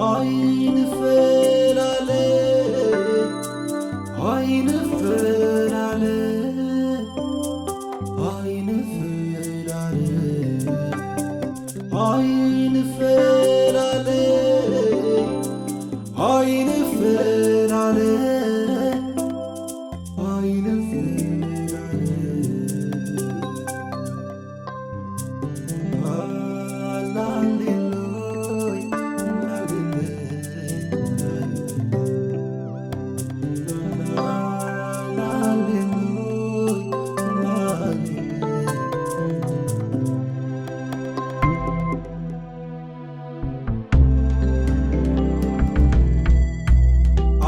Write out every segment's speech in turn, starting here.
ኣይንፈላለ፣ ኣይንፈላለ፣ ኣይንፈላለ፣ ኣይንፈላለ፣ ኣይንፈላለ፣ ኣይንፈላለ።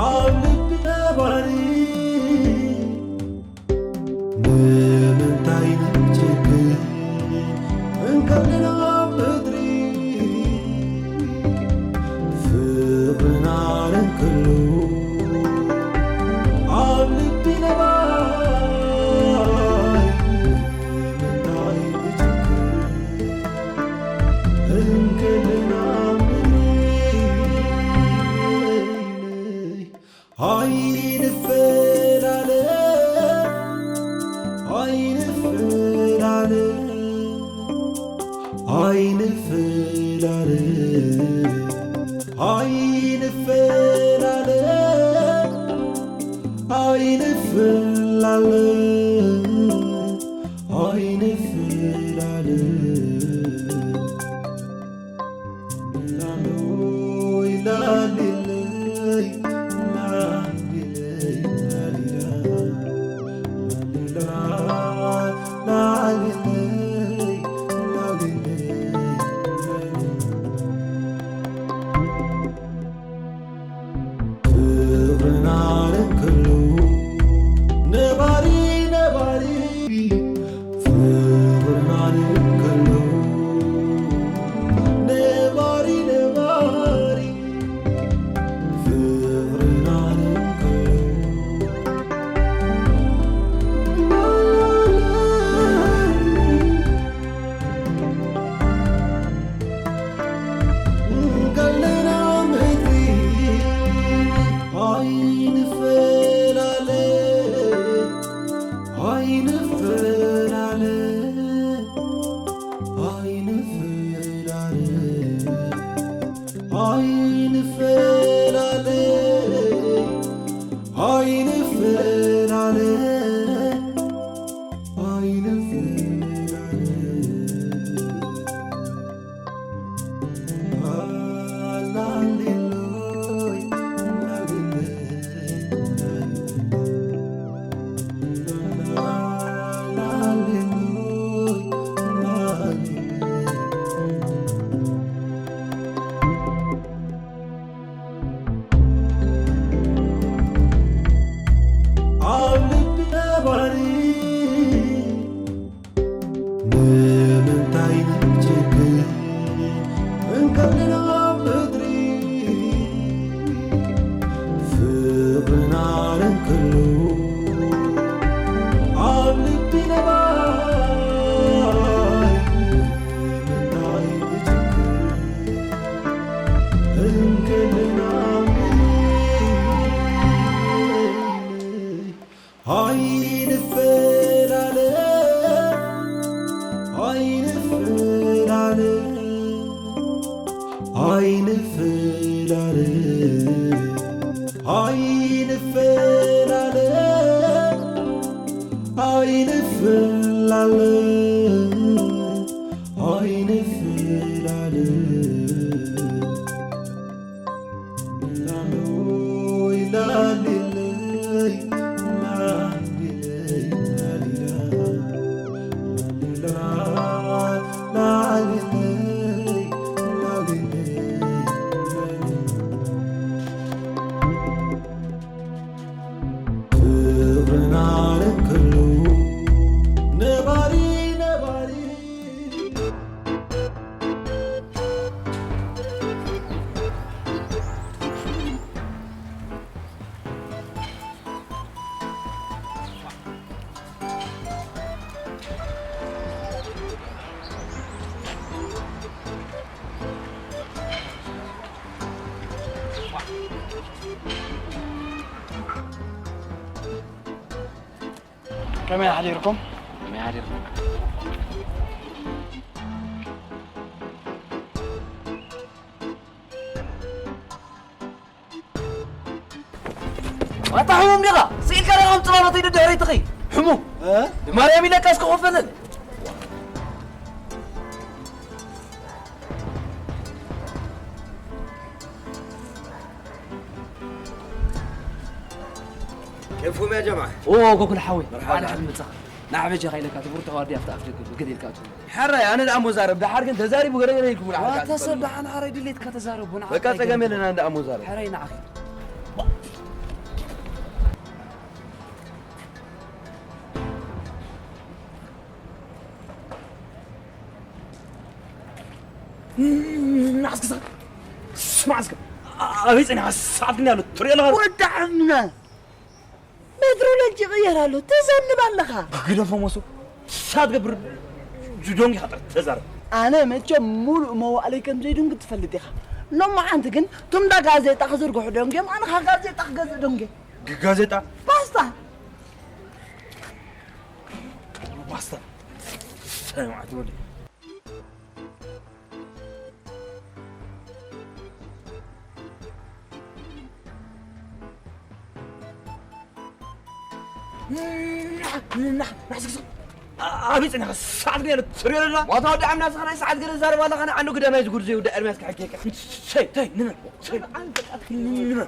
ኣብ ልቢ ነባሪ ንምንታይ ንጨክን እንከለና ኣብ ምድሪ ፍቕርና እንከሎ ኣብ ልቢ ነባሪ ንምንታይ ንጨክን እንከለና ኣብ ምድሪ ኣይንፈላለ፣ ኣይንፈላለ፣ ኣይንፈላለ፣ ኣይንፈላለ፣ ኣይንፈላለ፣ ኣይንፈላለ። ፍቕርና እንከሎ ነባሪ፣ ነባሪ፣ ፍቕርና እንከሎ ነባሪ፣ ነባሪ፣ ፍቕርና እንከሎ ከለና ምድሪ ኣይንፈላለ፣ ኣይንፈላለ፣ ኣይንፈላለ፣ ኣይንፈላለ፣ ኣይንፈላለ፣ ኣይንፈላለ። ኣብ ልቢ ነባሪ ንምንታይ ንጨክን እንከለና ኣብ ምድሪ ፍቕርና እንከሎ ኣብ ልቢ ነባሪ ንምንታይ ንጨክን እንከለና ኣብ ምድሪ ኣይንፈላለ፣ ኣይንፈላለ፣ ኣይንፈላለ፣ ኣይንፈላለ፣ ኣይንፈላለ፣ ኣይንፈላለ። ፍቕርና እንከሎ ነባሪ ከመይ ሓዲርኩም? ከመይ ሓዲርኩም? ኣታ ሕሙም ዲኻ? ስኢልካ ዲኻ? ጽላሎተይ ድሕረይ ትኺ። ሕሙም። እ? ማርያም ኢለካ እስከ ኮፈለል። كيفكم يا جماعة؟ ኦ፣ ጎጉል ሓወይ። መርሓባ። ኣነ ሕድ መጻኻ። ንዓ በጃኻ ኢለካ፣ እቲ ብርቱዕ ዋርድያ ኣብቲ ኣፍ ደገ ብግድ ኢልካ ኣትዎ። ሕራይ፣ ኣነ ደኣ እሞ ዛረብ። ደሓር ግን ተዛሪቡ ገለ ገለ ኢልኩም ንዓ ዋታ ደኣ ሰብ ትበሉ። ደሓን ሕራይ ድሌትካ ተዛረቡ፣ ንዓ በቃ እንታይ ጸገም ገለ የለን፣ ኣነ ደኣ እሞ ዛረብ። ሕራይ ንዓኺ። ንዓ እስከ፣ ስማዕ እስከ። ኣበይ ጸኒሓ? ሰዓት ግን ያለ ትሪኦ ኣለኻ? ወዲ ዓምና። ሜትሮሎጂ ይቕየር ኣሎ፣ ትዘንብ ኣለኻ። ግደፎ ሞሶ፣ ሳት ገብር፣ ዶንጊ ሓጥር ተዛረብ። ኣነ መቸም ሙሉእ መዋእለይ ከም ዘይድንጉ ትፈልጥ ኢኻ። ሎማዓንቲ ግን፣ ቱምዳ ጋዜጣ ክዝርግሑ ደንጊዮም፣ ኣነ ኸኣ ጋዜጣ ክገዝእ ደንጊየ። ግ-፣ ጋዜጣ? ፓስታ። ፓስታ። ሰማዕቲ ወዲ። ኣበይ ጸኒኻ? ሰዓት ግን ያለ ትሪኦ ኣለኻ? ዋታ ወዲ ዓምና፣ እስኻ ናይ ሰዓት ገለ ዛረባ ኣለኻ፣ ንዓኑ ግዳማይ ዝጉድ ዘይውዳእ ኤርምያስ ክሕከየካ። ሰይ፣ ሰይ፣ ንመን? ሰይ፣ ንመን?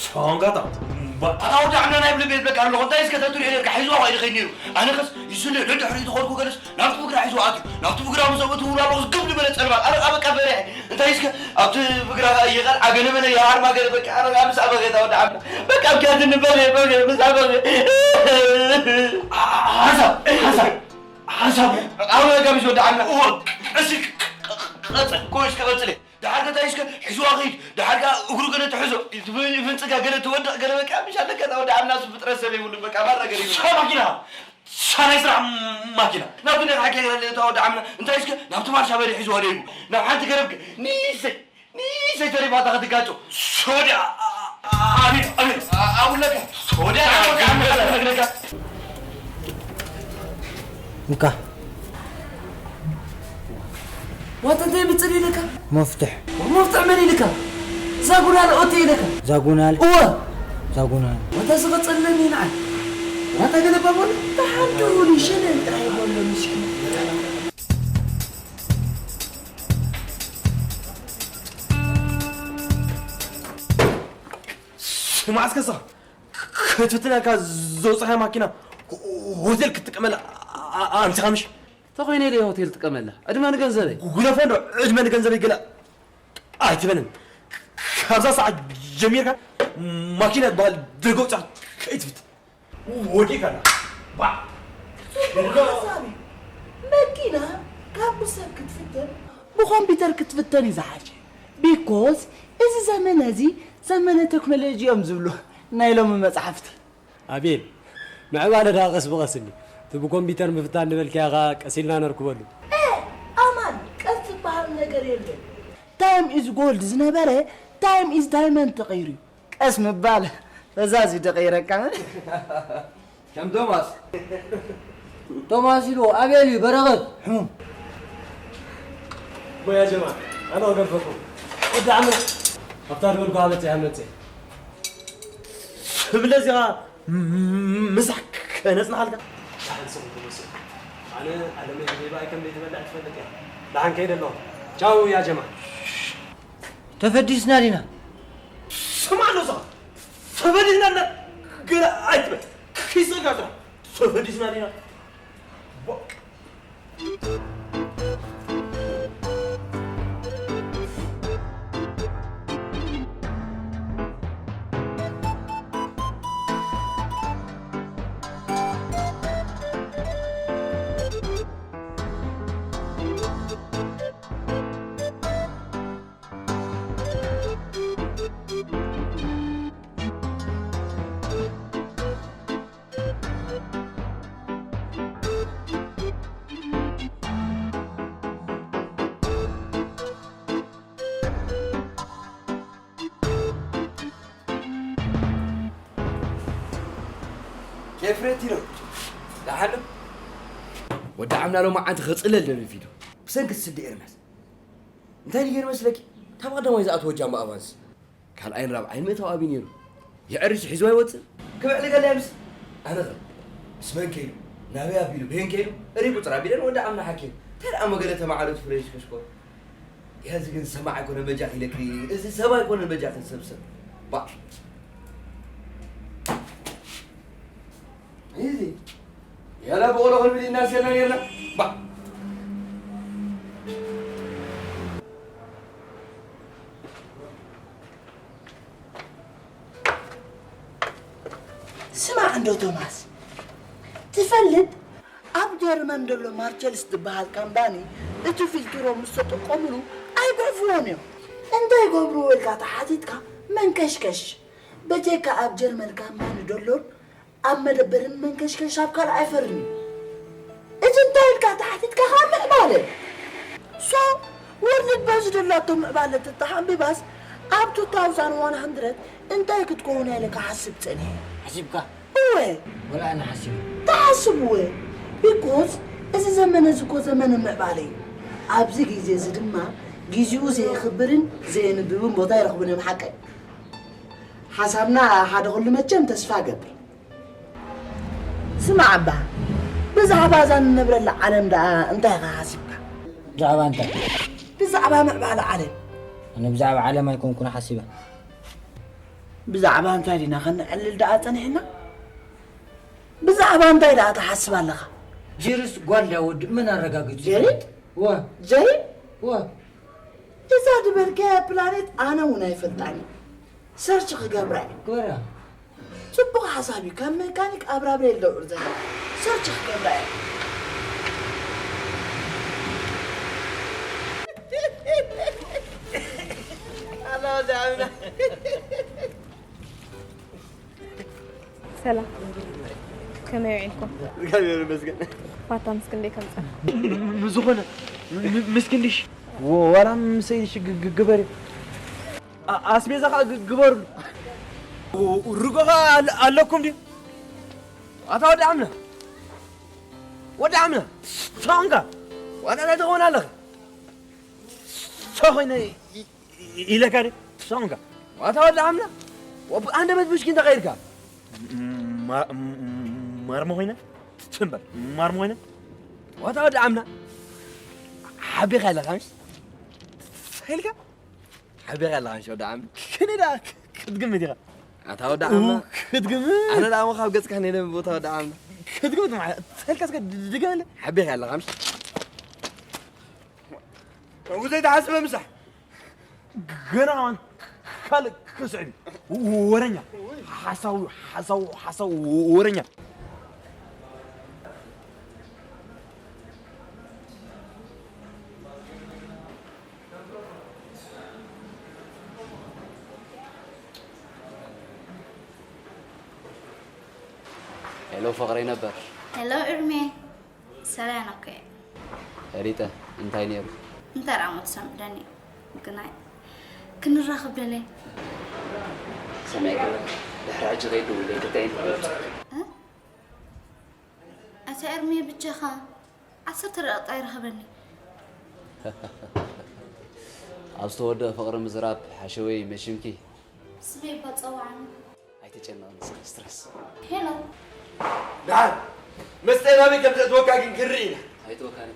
ሶንጋታ። ኣታ ወዲ ዓምና ናይ ብልቤት በቃ ኣለኹ። እንታይ እስከ ተትሪኦ ነርካ? ሒዝዋ ኸይዱ ኸይድ ነይሩ። ኣነ ኸስ ይስልዕ ደድሕሪኡ ተኸድኩ ገለስ ናብቲ ብግራ ሒዝዋ ኣትዩ። ናብቲ ብግራ ምስ ኣበቱ ውላ ኣለኹ ዝግብ ዝበለ ጸልማት። ኣረ በቃ በሪሐ። እንታይ እስከ ኣብቲ ብግራ ኸኣ ይቐል ኣገነ መነ ይሃርማ ገለ በቃ ኣረ ምስ ኣበኸ እታ ወዲ ዓምና። በቃ ኣብ ኪያት ንበል በል ምስ ኣበኸ። ሓሳብ፣ ሓሳብ፣ ሓሳብ። ኣበ ጋቢስ ወዲ ዓምና። እዎ፣ ቀስ ኢል-፣ ቀ-፣ ቀ-፣ ቀጽል። ኮ እስከ ቀጽል። ደሓር ከ እንታይ እስከ ሒዝዋ ኸይድ፣ ደሓር ከኣ እግሩ ገለ ትሕዞ፣ ይፍ-፣ ይፍንጽጋ፣ ገለ ትወድቕ፣ ገለ በቃ ምሽ ኣለካ፣ እታ ወዲ ዓምና እሱ ፍጥረት ሰብ የብሉን፣ በቃ ማራ ገሪሙ። ሳ ማኪና፣ ሳ ናይ ስራሕ ማኪና። ናብቲ ናይ ሓቂ ገለ እታ ወዲ ዓምና፣ እንታይ እስከ ናብቲ ማርሻ በሪ ሒዝዋ ደይቡ፣ ናብ ሓንቲ ገረብ ከ፣ ንእሰይ፣ ንእሰይ ተሪፋ እታ ክትጋጮ። ሶድያ፣ ኣ-፣ ኣ-፣ ኣቤት፣ ኣቤት፣ ኣ-፣ ኣቡለካ። ሶድያ፣ ኣ-፣ ወዲ ዓምና፣ ነግረካ። እንካ። ዋታ እንታይ ምጽል ኢለካ? መፍትሕ። መፍትሕ መን ኢልካ? ዛጉናል ኦቴ ኢለካ። ዛጉናል? እወ። ዛጉናል። ዋታ ዝቐጸለኒ ንዓይ። ዋታ ገለ ባቦል? ተሓንቱ ይሸነን ጥራይ በሎ ምስኪን። ስማዕ እስከ ስኻ። ክትፍትነልካ ዘውጻኻያ ማኪና ሆቴል ክትጥቀመላ ኣ-፣ ኣ-፣ ኣምሲኻ ምሽ? ተኾይነ ኢለ ሆቴል ጥቀመላ። ዕድመ ንገንዘበይ። ጉደፎ እንዶ ዕድመ ንገንዘበይ ገለ ኣይትበልን። ካብዛ ሰዓት ጀሚርካ ማኪና ዝበሃል ደገ ውጻ ከይትፍት። ወዲእካላ። ባ። ጽቡቕ ሓሳብ እዩ። መኪና ካብ ብሰብ ክትፍተን ብኮምፒውተር ክትፍተን እዩ ዝሓሸ። ቢኮዝ እዚ ዘመነ እዚ ዘመነ ቴክኖሎጂ እዮም ዝብሉ ናይ ሎሚ መጻሕፍቲ። ኣቤል፣ ምዕባለ ደኣ ቀስ ብቐስ እንዲ። እቲ ብኮምፒውተር ምፍታን ዝበልካዮ ኸኣ ቀስ ኢልና ነርክበሉ። ኤ፣ ኣማን፣ ቀስ ዝበሃል ነገር የለን። ታይም ኢዝ ጎልድ ዝነበረ ታይም ኢዝ ዳይመንድ ተቐይሩ እዩ። ቀስ ምባል ፈዛዝ እዩ ደቐይረካ። ከም ቶማስ። ቶማስ ኢልዎ ኣቤል እዩ በረኸት። ሕሙም። እሞ ያ ጀማ፣ ኣነ ወገን ፈትኹ። ወዲ ዓመት ኣብታ ዝበልኩ ዓመት እያ መጽእ። ስብለ እዚኣ ም-፣ ምሳሕ ከነጽንሓልካ። ደሓን ስቕ ትመስል። ኣነ ኣለመይ ብሌባ ኣይከም ዘይትበልዕ ትፈልጥ እያ። ደሓን ከይደ ኣለኹ። ቻው ያ ጀማ። ተፈዲስና ዲና? ስማዕ ኣሎ እዛ። ተፈዲስና ዲና? ገለ ኣይትበል። ኪስኻ ጥራሕ። ተፈዲስና ዲና? ኤፍሬም ቲኖ፣ ደሓን ዶ? ወዲ ዓምና ሎማዓንቲ ክጽለል ደሪፊ ዶ? ብሰንኪ ስዲ ኤርምያስ። እንታይ ንገር መስለኪ? ካብ ቀዳማይ ዝኣተወ ጃምባ ኣቫንስ። ካልኣይን ራብዓይን ምእታው ኣብዩ ነይሩ። የዕርሽ ሒዝዋ ይወጽእ። ክምዕሊ ገለ ምስ ኣነ ኸ? ምስ መን ከይዱ? ናበይ ኣቢሉ? ብሄን ከይዱ? እሪ ቁጽር ኣቢለን ወዲ ዓምና ሓኪም። እንታይ ደኣ መገለ ተማዕረቱ ፍሬሽ ከሽኮር? ያዚ ግን ሰማዕ ኣይኮነ በጃ ኢለኪ፣ እዚ ሰብ ኣይኮነ በጃ ክንሰብሰብ። ባ። እዚ ያላ በቆሎ ክንብል ኢና ሴና ኔርና። ባ። ስማዕ እንዶ ቶማስ፣ ትፈልጥ ኣብ ጀርመን ዘሎ ማርቸልስ ዝበሃል ካምባኒ እቲ ፊልትሮ ምስ ተጠቀምሉ ኣይጉዕፍዎን እዮም። እንታይ ይገብርዎ ኢልካ ተሓቲትካ መንከሽከሽ። በጀካ ኣብ ጀርመን ካምባኒ ደሎን ኣብ መደበርን መንከሽከሽ ኣብ ካልእ ኣይፈርን እዩ። እዚ እንታይ ኢልካ ተሓቲትካ ካብ ምዕባለ። ሶ ወርልድ ባንክ ደላቶ ምዕባለ ተተሓንቢባስ ኣብ two thousand one hundred እንታይ ክትከውን እያ ኢለ ክሓስብ ጸኒሐ። ሓሲብካ? እወ። ወላ ኣነ ሓሲበ። ተሓስብ እወ። ቢኮዝ እዚ ዘመነ እዚ እኮ ዘመነ ምዕባለ እዩ። ኣብዚ ግዜ እዚ ድማ ግዜኡ ዘየኽብርን ዘየንብብን ቦታ ይረኽቡን እዮም ሓቀይ። ሓሳብና ሓደ ኩሉ መቸም ተስፋ እገብር። ስማዕ እባ፣ ብዛዕባ እዛ ንነብረላ ዓለም ደኣ እንታይ ኢኻ ሓሲብካ? ብዛዕባ እንታይ? ብዛዕባ ምዕባለ ዓለም። ኣነ ብዛዕባ ዓለም ኣይኮንኩን ሓሲበ። ብዛዕባ እንታይ ዲና ከነዕልል ደኣ ጸኒሕና? ብዛዕባ እንታይ ደኣ ትሓስብ ኣለኻ? ጀሪስ ጓል ድያ ወዲ መን ኣረጋጊጹ? ጀሪ? ወ። ጀሪ? ወ። እዛ ዝበልካያ ፕላኔት ኣነ እውን ኣይፈልጣን እየ። ሰርች ክገብራ እየ። ግበራ። ጽቡቕ ሓሳብ እዩ። ከም ሜካኒክ ኣብራብሬ ኣለውዕል ዘላ ሰርች ክገብራ እየ። ኣላ ወዲ ዓምና። ሰላም፣ ከመይ ውዒልኩም? እግዚኣብሔር ይመስገን። ፋታ ምስ ክንደይ ከምጻ? ብዝኾነ ም-፣ ምስ ክንድሽ? ወ-፣ ዋላ ምስ ሰይድሽ ግ-፣ ግ-፣ ግበሪ። ኣ-፣ ኣስቤዛ ኸዓ ግ-፣ ግበርሉ። ርጎ ኸዓ ኣለ-፣ ኣለኩም ድዩ? ኣታ ወዲ ዓምና። ወዲ ዓምና። ሳንካ። ዋላ እንታይ ትኸውን ኣለኻ? ሰው ኮይነ ኢ-፣ ኢ-፣ ኢለካ ድዩ? ሰው እንካ። ዋታ ወዲ ዓምና? ወብ-፣ ኣንደበት ብሽኪ እንተ ቀይርካ? ማ-፣ ማርሞ ኮይነ? ትንበር። ማርሞ ኮይነ? ዋታ ወዲ ዓምና? ሓቢኻ ኣለኻ ምሽ? ኢልካ? ሓቢኻ ኣለኻ ምሽ ወዲ ዓምና? ከመይ ደኣ ክትግምት ኢኻ? ኣታ ወዲ ዓምና? ክትግምት? ኣነ ደኣ እሞ ካብ ገጽካ ነይለ ቦታ ወዲ ዓምና። ክትግምት ማለት? ኢልካ እስከ ድ-፣ ድገመለይ። ሓቢኻ ኣለኻ ምሽ? ብዘይተሓስበ ምሳሕ። ገና ከማን ካልእ ክስዕብ እዩ። ወረኛ። ሓሳዊ፣ ሓሳዊ፣ ሓሳዊ ወረኛ። ሄሎ ፍቕረይ ነበር። ሄሎ እርሜ። ሰላም ኦኬ። ሪጠ፣ እንታይ ነይሩ? እንታይ ደኣ እሞ ትሰምዕለኒ? ግናይ፣ ክንራኸብ ደለየ። ሰማይ ገለ፣ ድሕሪ ሕጂ ከይደውለይ፣ ክልተ ዓይነት ክገብር። እ? ኣታ ኤርሚ፣ ብጃኻ፣ ዓሰርተ ደቂቃ ይርኸበኒ። ኣብ ዝተወደአ ፍቕሪ ምዝራብ፣ ሓሸወይ፣ መሽምኪ። ስመይ እባ ጸውዓኒ። ኣይተጨነቕኒ፣ ስለ ስትረስ። ሄሎ። ደሓን፣ መስተ ናበይ ከም ዘእትወካ ግን ክንርኢ ኢና። ኣይተወካኒ።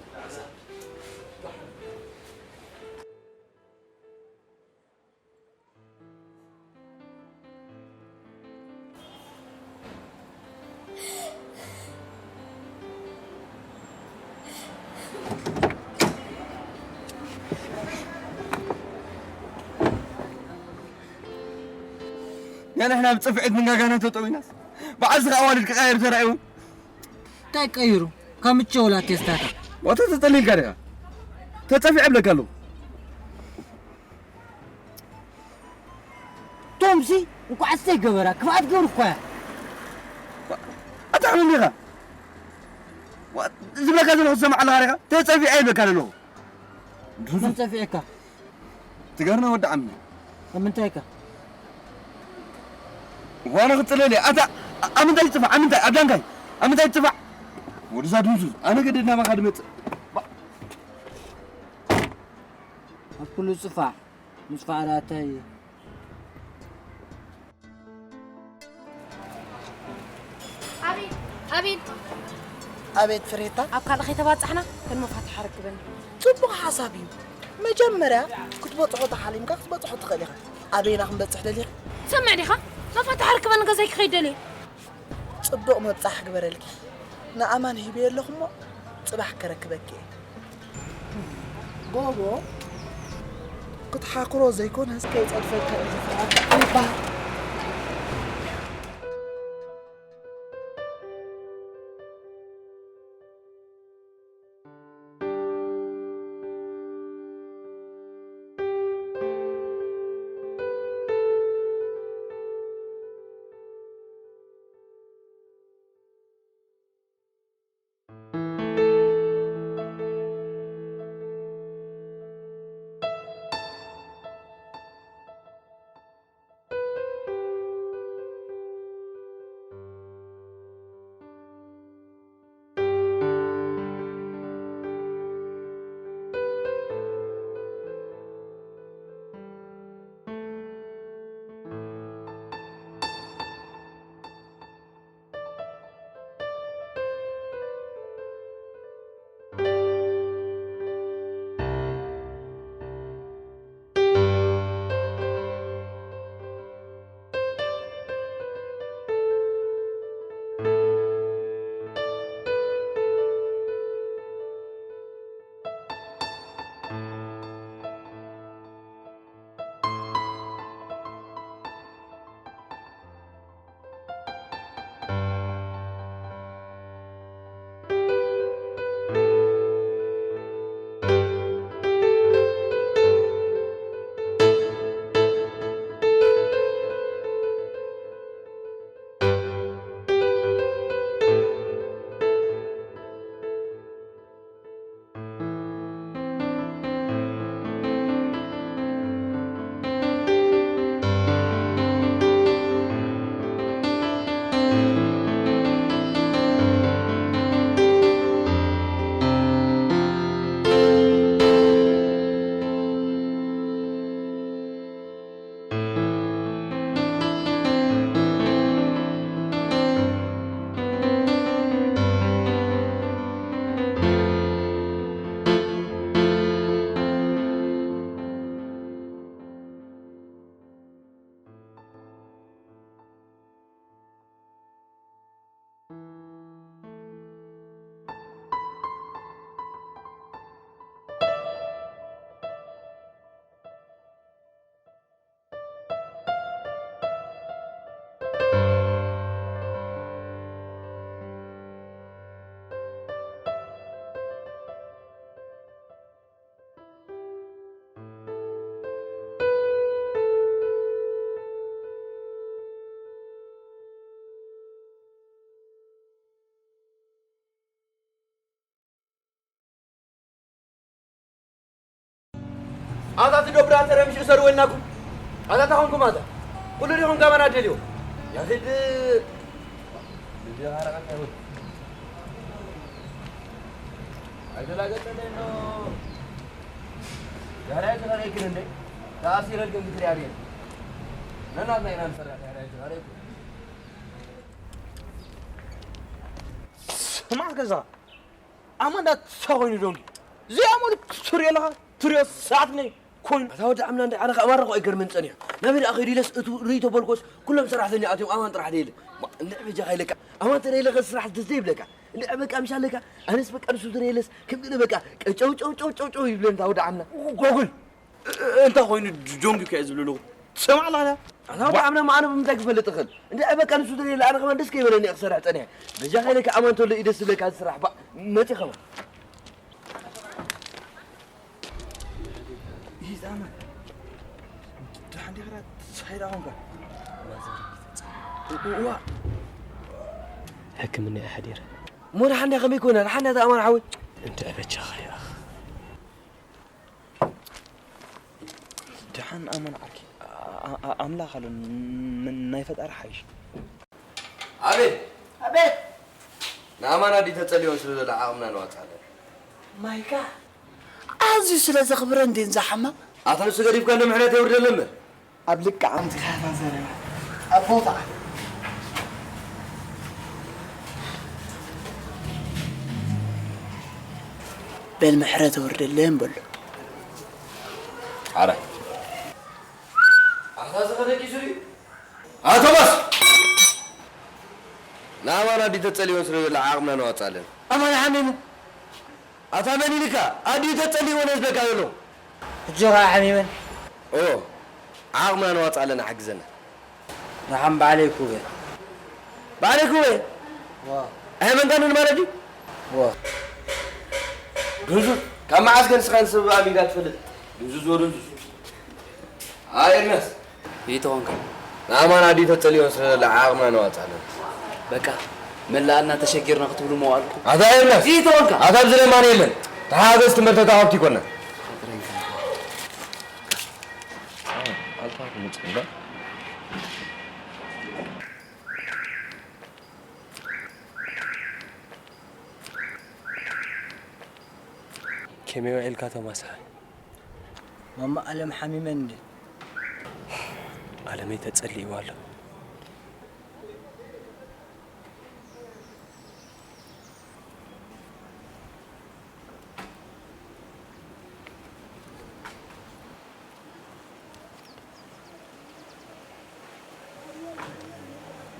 ገና ንሕና ብጽፍዒት መንጋጋና ተጠዊናስ፣ ብዓልስኻ ኣዋልድ ክቐያየር ተራእይዎ። እንታይ ቀይሩ? ካብ ምቸ ወላ ቴስታታ። ዋታ ተጸሊልካ ዲኻ? ተጸፊዐ እብለካ ኣለኹ። ቶምሲ እንኳዕ ዝተይ ገበራ፣ ክፍኣት ገይሩ እኮ እያ። ኣታ ከመይ ዲኻ? ዋ-፣ ዝብለካ ዘለኹ ትሰምዕ ኣለኻ ዲኻ? ተጸፊዐ ይብለካ ዘለኹ። መን ጸፊዐካ? ትገርና ወዲ ዓምና። ኣብ ምንታይ እካ? ዋና ክጽለል እየ። ኣታ ኣብ ምንታይ ትጽፋዕ? ኣብ ምንታይ? ኣብ ዳንካይ? ኣብ ምንታይ ትጽፋዕ? ወድዛ ድንዙዝ። ኣነ ገደድ ናባኻ ድመጽእ። ኣብ ኩሉ ጽፋዕ። ምጽፋዕ ዳታይ። ኣቤት፣ ኣቤት። ኣቤት ፍሬታ። ኣብ ካልእ ከይተባጻሕና፣ ግን መፋትሕ ኣረክበኒ። ጽቡቕ ሓሳብ እዩ። መጀመርያ ክትበጽሖ ተሓሊምካ ክትበጽሖ ትኽእል ኢኻ። ኣበይና ክንበጽሕ ደሊኻ? ትሰምዕ ዲኻ? መፋትሕ ኣረክበኒ፣ ገዛይ ክኸይድ ደልየ። ጽቡቕ ምብጻሕ ግበረልኪ። ንኣማን ሂበዮ ኣለኹ እሞ፣ ጽባሕ ከረክበኪ እየ። ጎቦ ክትሓክሮ ዘይኮነስ ከይጸድፈካ እዩ ዝፍርሃካ ይበሃል። ኣታ እቲ ዶ ብራተር ምሽ እሰሩ ወይናኩም? ኣታ ታኾንኩም ኣታ? ኩሉ ዲኹም ከማና ደልዮ? ያኺድ ልጅ ኻራ ኣይተላገጠለይ ነው። ያራይ ተኸረይክን እንደ? ተኣሲረልክን ክትሪያ ቤት። ነናትና ኢና ንሰርሕ ያራይ ተኸረይክን። ስማዕ ገዛ። ኣማ እንዳትሳ ኮይኑ ዶንጊ። እዚኣ ሙሉ ትሪኦ ኣለኻ? ትሪኦ ሰዓት ነይ ኮይኑ። ኣታ ወዲ ዓምና እንደ ዓረኻ ኣማራ እኮ ኣይገርምን ጸኒሑ። ናበይ ደኣ ከይዱ ኢለስ እቱ ርእይ ተበልኮስ ኩሎም ሰራሕተኛ ኣትዮም ኣማን ጥራሕ ደይለ። ማ-፣ እንድዒ በጃኻ ኢለካ። ኣማን ተደይለኸ ስራሕ ደስ ዘይብለካ። እንድዒ በቃ ምሽ ኣለካ። ኣነስ በቃ ንሱ ተደይለስ ከም ገለ በቃ ቀጨው ጨው ጨው ጨው ጨው ይብለኒ እታ ወዲ ዓምና። ጎጉል። እ-፣ እ-፣ እንታይ ኮይኑ ጆንጊ ከ ዝብሉ ኣለዉ? ትሰማዕ ኣለኻ? ኣታ ወዲ ዓምና መዓነ ብምንታይ ክፈልጥ እኽእል? እንድዒ በቃ ንሱ ተደይለ ኣነ ከማን ደስ ከይበለኒ እየ ክሰርሕ ጸኒሐ። በጃኻ ኢለካ ኣማን ተሎ እዩ ደስ ዝብለካ ዝስራሕ። ባ-፣ መጺ ከማን። ይዛመ። ደሓን ዲኻ? ሳይዳ ኾንካ? እዋ። ሕክምና እየ ሓዲረ። እሞ ደሓን ዲኻ? ከመይ ኮነ? ደሓን ዲኻ ኣማን ሓወይ? እንተ በጃኻ ኢኻ። ደሓን ኣማን ዓርኪ። ኣ-፣ ኣ-፣ ኣምላኽ ኣሎ። ን-፣ ናይ ፈጣሪ ሓይሽ። ኣብ ኣቤት። ንኣማን ኣዲ ተጸልዮን ስለ ዘሎ ዓቕምና ነዋጽኣለን። ማይካ ኣዝዩ ስለ ዘኽብረ እንዴን ዝሓማ ኣታ ንሱ ገዲፍካ እንዶ ምሕረት የውርደለን እምበር። ኣብ ልክዓ ኣምጺኻታ ዘረባ ኣብ ቦታኣ። በል ምሕረት የውርደለን በሎ። ሓራይ። ኣታ ዝኸደኪ ዙሪ ኣቶማስ! ንኣማን ኣዲ ተጸልዮን ስለ ዘሎ ዓቕምና ነዋጽኣለን። ኣማን ሓሚሙ። ኣታ መን ኢልካ? ኣዲኡ ተጸሊዎ ነዝበካ ዘሎ። ሕጂ ኸኣ ሓሚመን። ኦ፣ ዓቕምና ነዋጽኣለን ሓግዘና። ንሓም ባዕለይ ኩበ። ባዕለይ ኩበ? ዋ። ኣይመንካንን ማለት እዩ? ዋ። ድንዙዝ፣ ካብ መዓስ ከ ንስኻ ንሰብ ኣሚንካ ትፈልጥ? ድንዙዝ ወድንዙዝ። ኣይ ኤርምያስ። ይተወንካ። ንኣማን ኣዲ ተጸልዮን ስለ ዘሎ ዓቕምና ነዋጽኣለን። በቃ፣ መላኣልና ተሸጊርና ክትብሉ መዋልኩም። ኣታ ኤርምያስ። ይተወንካ። ኣታ ኣብዚ ለማን የለን። ተሓገዝ ትምህርተታ ሃብቲ ይኮና። ኣልታ ክምጽእ እምበር። ከመይ ውዒልካ ቶማስ ሓ? ማማ ኣለም ሓሚመን እንዴ? ኣለመይ ተጸሊእዋ ኣሎ።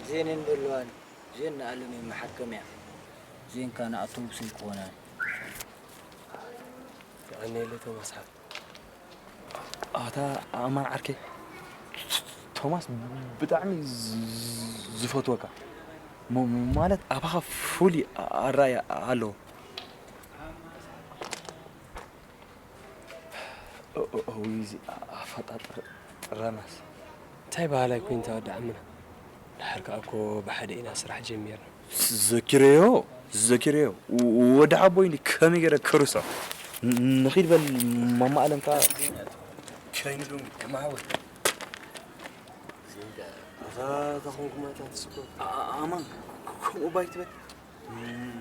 ዜን እንደልዋን ዜን ንኣለመይ መሓከምያ ዜን ካን ኣውቶቡስ ኣይኮናን። የቐንየለይ ቶማስ ሓ። ኣታ ኣማን ዓርከይ፣ ቶማስ ብጣዕሚ ዝ-፣ ዝፈትወካ። ሞ-፣ ማለት ኣባኻ ፍሉይ ኣራእያ ኣለዎ። እ-፣ እ-፣ እውይ፣ እዚ ኣፈጣጥር ጥረናስ። እንታይ በሃላይ ኮይንካ ወዲ ዓምና? ድሓር ከኣ እኮ ብሓደ ኢና ስራሕ ጀሚርና። ዘኪረዮ፣ ዘኪረዮ። ወ-፣ ወዲ ሓቦይ እንዲ ከመይ ገይረ ክርሶ? ን-፣ ንኺድ በል ማማ ኣለም ከኣ። ከይኑ ዶ ከማሓወ? ኣታ ተኾንኩም ኣታ ትስኮ። ኣ-፣ ኣ-፣ ኣማን፣ ከ-፣ ከምኡ ባይ ትበል። ም-፣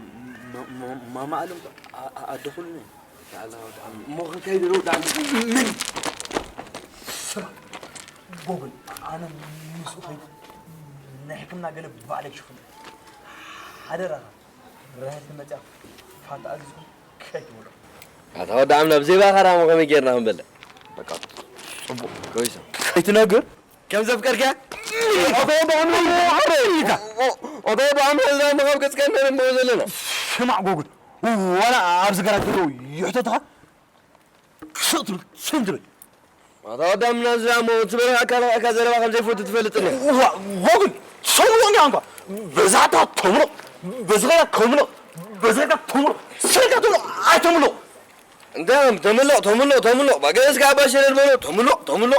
ማ-፣ ማ-፣ ማማ ኣለም ከ-፣ ኣ-፣ ኣ-፣ ኣደ ኩሉ ነን። እሞ ክንከይድ ዶ ዳም-፣ ምን? ስማ፣ ጎግል፣ ኣነ ምስኡ ከይደ ናይ ሕክምና ገለ ባዕለይ ክሽፍን። ሓደራኻ፣ ራህቲ መጽያ ፋንታ ኣዚዝኩም ከይትበሎ። ኣታ ወዲ ዓምና፣ ብዘይ ባኻ ዳሞ ከመይ ጌርና ክንበልዕ? በቃ፣ ጽቡቕ። ከይሰ። ከይትነግር? ከም ዘፍቀርካ? ኣታ ወዲ ዓምና፣ ሓረ ኢልካ። ኣታ ወዲ ዓምና፣ እዛ እሞ ካብ ገጽካ ኢና ንንብቦ ዘለና። ስማዕ ጎግል፣ ዋላ ኣብዚ ገራት ዘለዉ ይሕተትኻ? ስቕ ትብል፣ ስም ትብል። ኣታ ወዲ ዓምና፣ እዚ እሞ ትበልዕ ኣካል፣ ኣካል ዘረባ ከም ዘይፈቱ ትፈልጥ እንዲኻ። ዋ፣ ጎግል፣ ሰው ሆንካ እንኳ። በዛታ ተምሎ፣ በዝኸያ ከምሎ፣ በዝኸያ ተምሎ፣ ስልካ ተምሎ፣ ኣይተምሎ። እንታይ እዮም? ተምሎ፣ ተምሎ፣ ተምሎ። ባገስ ከኣ ባሸለል በሎ፣ ተምሎ፣ ተምሎ።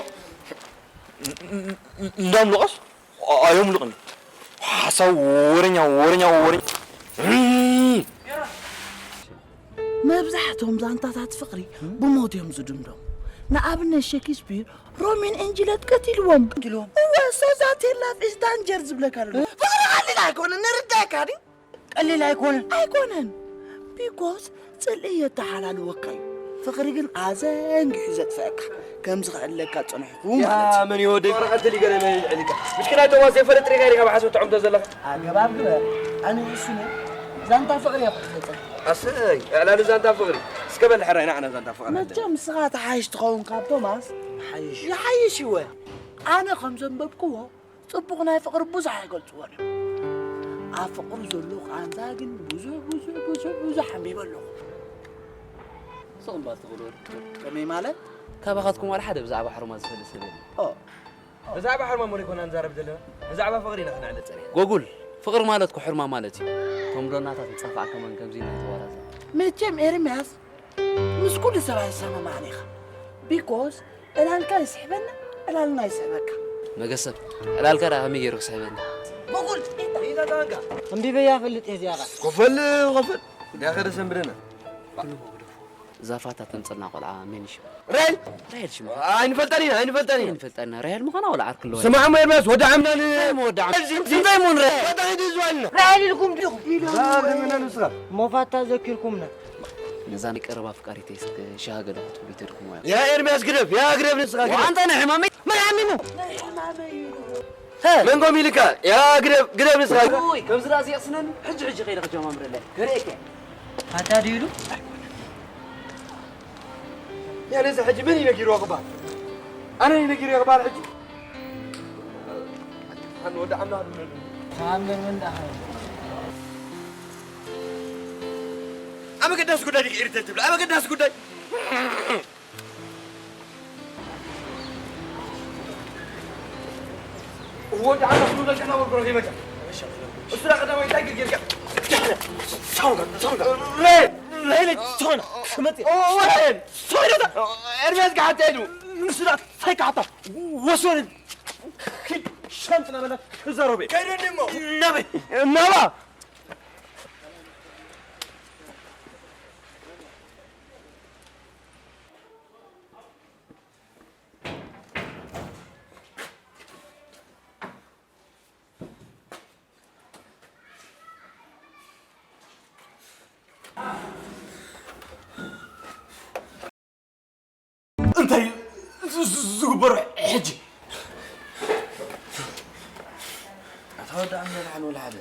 እንዳምሎቐስ? ኣ-፣ ኣዮምልቕን። ሓሳብ ወረኛ፣ ወረኛ፣ ወረኛ። እም። መብዛሕትኦም ዛንታታት ፍቕሪ ብሞት እዮም ዝድምደሙ። ንኣብነት ሸክስፒር ሮሚን ኤንጅለት ቀቲልዎም። ቀቲልዎም። እወ፣ so that your love is danger ዝብለካ ዘሎ። ፍቕሪ ቀሊል ኣይኮነን፣ ንርዳእካ ድዩ? ቀሊል ኣይኮነን። ኣይኮነን። ቢኮዝ ጽልኢ የተሓላልወካ እዩ። ፍቕሪ ግን ኣዘንጊሑ ዘጥፍአካ፣ ከም ዝኸዕለካ ዝጸንሕኩ ያ ማለት እዩ። መን ይወደይ? ወረቐት ልገለ መን ይልዕልካ? ምሽክና ቶማስ ዘይፈልጥ ሪጋ ሪጋ ብሓሶት ትዕምቶ ዘለኻ። ኣገባብ ግበር። ኣነ ውሱነ ዛንታ ፍቕሪ እየ ክሕተተካ። ኣሰይ፣ ዕላል ዛንታ ፍቕሪ። እስከ በል ሕራይ ንዓና ዛንታ ፍቕሪ። መቸም ንስኻ ትሓይሽ ትኸውን ካብ ቶማስ። ይሓይሽ። ይሓይሽ ይወ። ኣነ ከም ዘንበብክዎ ጽቡቕ ናይ ፍቕሪ ብዙሕ ኣይገልጽዎን እዮም። ኣብ ፍቕሪ ዘሎ ቃንዛ ግን ብዙሕ፣ ብዙሕ፣ ብዙሕ፣ ብዙሕ ኣንቢበ ኣለኹ። ስቕ እምባ ትኽእሉ ወዲ። ከመይ ማለት? ካባኻትኩም ዋላ ሓደ ብዛዕባ ሕሩማት ዝፈልጥ ሰብ የለን። ኦ። ብዛዕባ ሕሩማት እሞ ዘይኮና ንዛረብ ዘለና። ብዛዕባ ፍቕሪ ኢና ክነዕልል ጸኒሕና። ጎጉል፣ ፍቕሪ ማለት እኮ ሕርማ ማለት እዩ። እቶም ዶናታት ንጸፋዕ ከማን ከምዚ ኢና ንተዋራዘ። መቸም ኤርምያስ፣ ምስ ኩሉ ሰብ ኣይሰማማዕን ኢኻ። ቢኮዝ ዕላልካ ይስሕበና፣ ዕላልና ይስሕበካ። መገሰብ፣ ዕላልካ ደኣ ከመይ ገይሩ ክስሕበኒ? በቁል! ኢታ፣ ኢታ ታንካ። እምቢ በያ ፈልጥ እየ እዚኣ ኸ። ኮፈል፣ ኮፈል። ዳኸ ደሰንብደና። ዛፋታ ተምጽልና ቆልዓ መን ይሽም? ራሄል? ራሄል ሽማ። ኣይንፈልጠን ኢና፣ ኣይንፈልጠን ኢና። ኣይንፈልጠን ኢና። ራሄል ምዃና ወላ ዓርኪ ኣለዋ? ስማዕ እሞ ኤርምያስ፣ ወዲ ዓምና ን-፣ እንታይ እሞ ወዲ ዓምና? እንታይ እሞ ንራሄል? ወዲ ዓምና ዝዋልና። ራሄል ኢልኩም ዲኹም? ራሄል መን ንስኻ? ሞፋታ ዘኪርኩምና። ነዛ ናይ ቀረባ ኣፍቃሪተይ እስከ ሻሂ ገለ ክትብሉ ይተድክሞ እያ። ያ ኤርምያስ ግደፍ፣ ያ ግደፍ ንስኻ ግደፍ። ወኣንታ ናይ ሕማመይ መን ሓሚሙ? መን ኮም ኢልካ? ያ ግደፍ፣ ግደፍ ንስኻ። ውይ፣ ከምዚ ደኣ ዘየቕስነኒ፣ ሕጂ፣ ሕጂ ከይደ ክጀማምረለይ። ከርእየካ እየ። ኣታ ድዩ ኢሉ? ያ ነዚ ሕጂ መን እዩ ነጊርዎ ክበሃል? ኣነ እዩ ነጊርዎ ክበሃል ሕጂ? ኣነ ወዲ ዓምና ክብለሉ። ተኣምር ምን ደኣ? ኣብ ኣገዳሲ ጉዳይ ዲኺ ኢሪቴት ትብሊ? ኣብ ኣገዳሲ ጉዳይ? ወዲ ዓመት ሙሉ ገና ወርዶ ይመጣ። እሱ ዳ ቀዳማይ እንታይ ግርግር ጋር? ሳውንድ፣ ሳውንድ። ሬ፣ ሬ፣ ሳውንድ። ክመጥ። ኦ፣ ወሬ። ሳውንድ። ኤርሚያስ ጋር ሄዱ። ንሱ ዳ እንታይ ካታ? ወሶን። ሸንጥ ነበለ። ዘሮቤ። ከይዶ ደሞ። ነበይ። ነባ። እንታይ ዝ-፣ ዝ-፣ ዝግበሮ ሕጂ? ኣታ ወዲ ዓምና፣ ንዓን ወላ ሓደ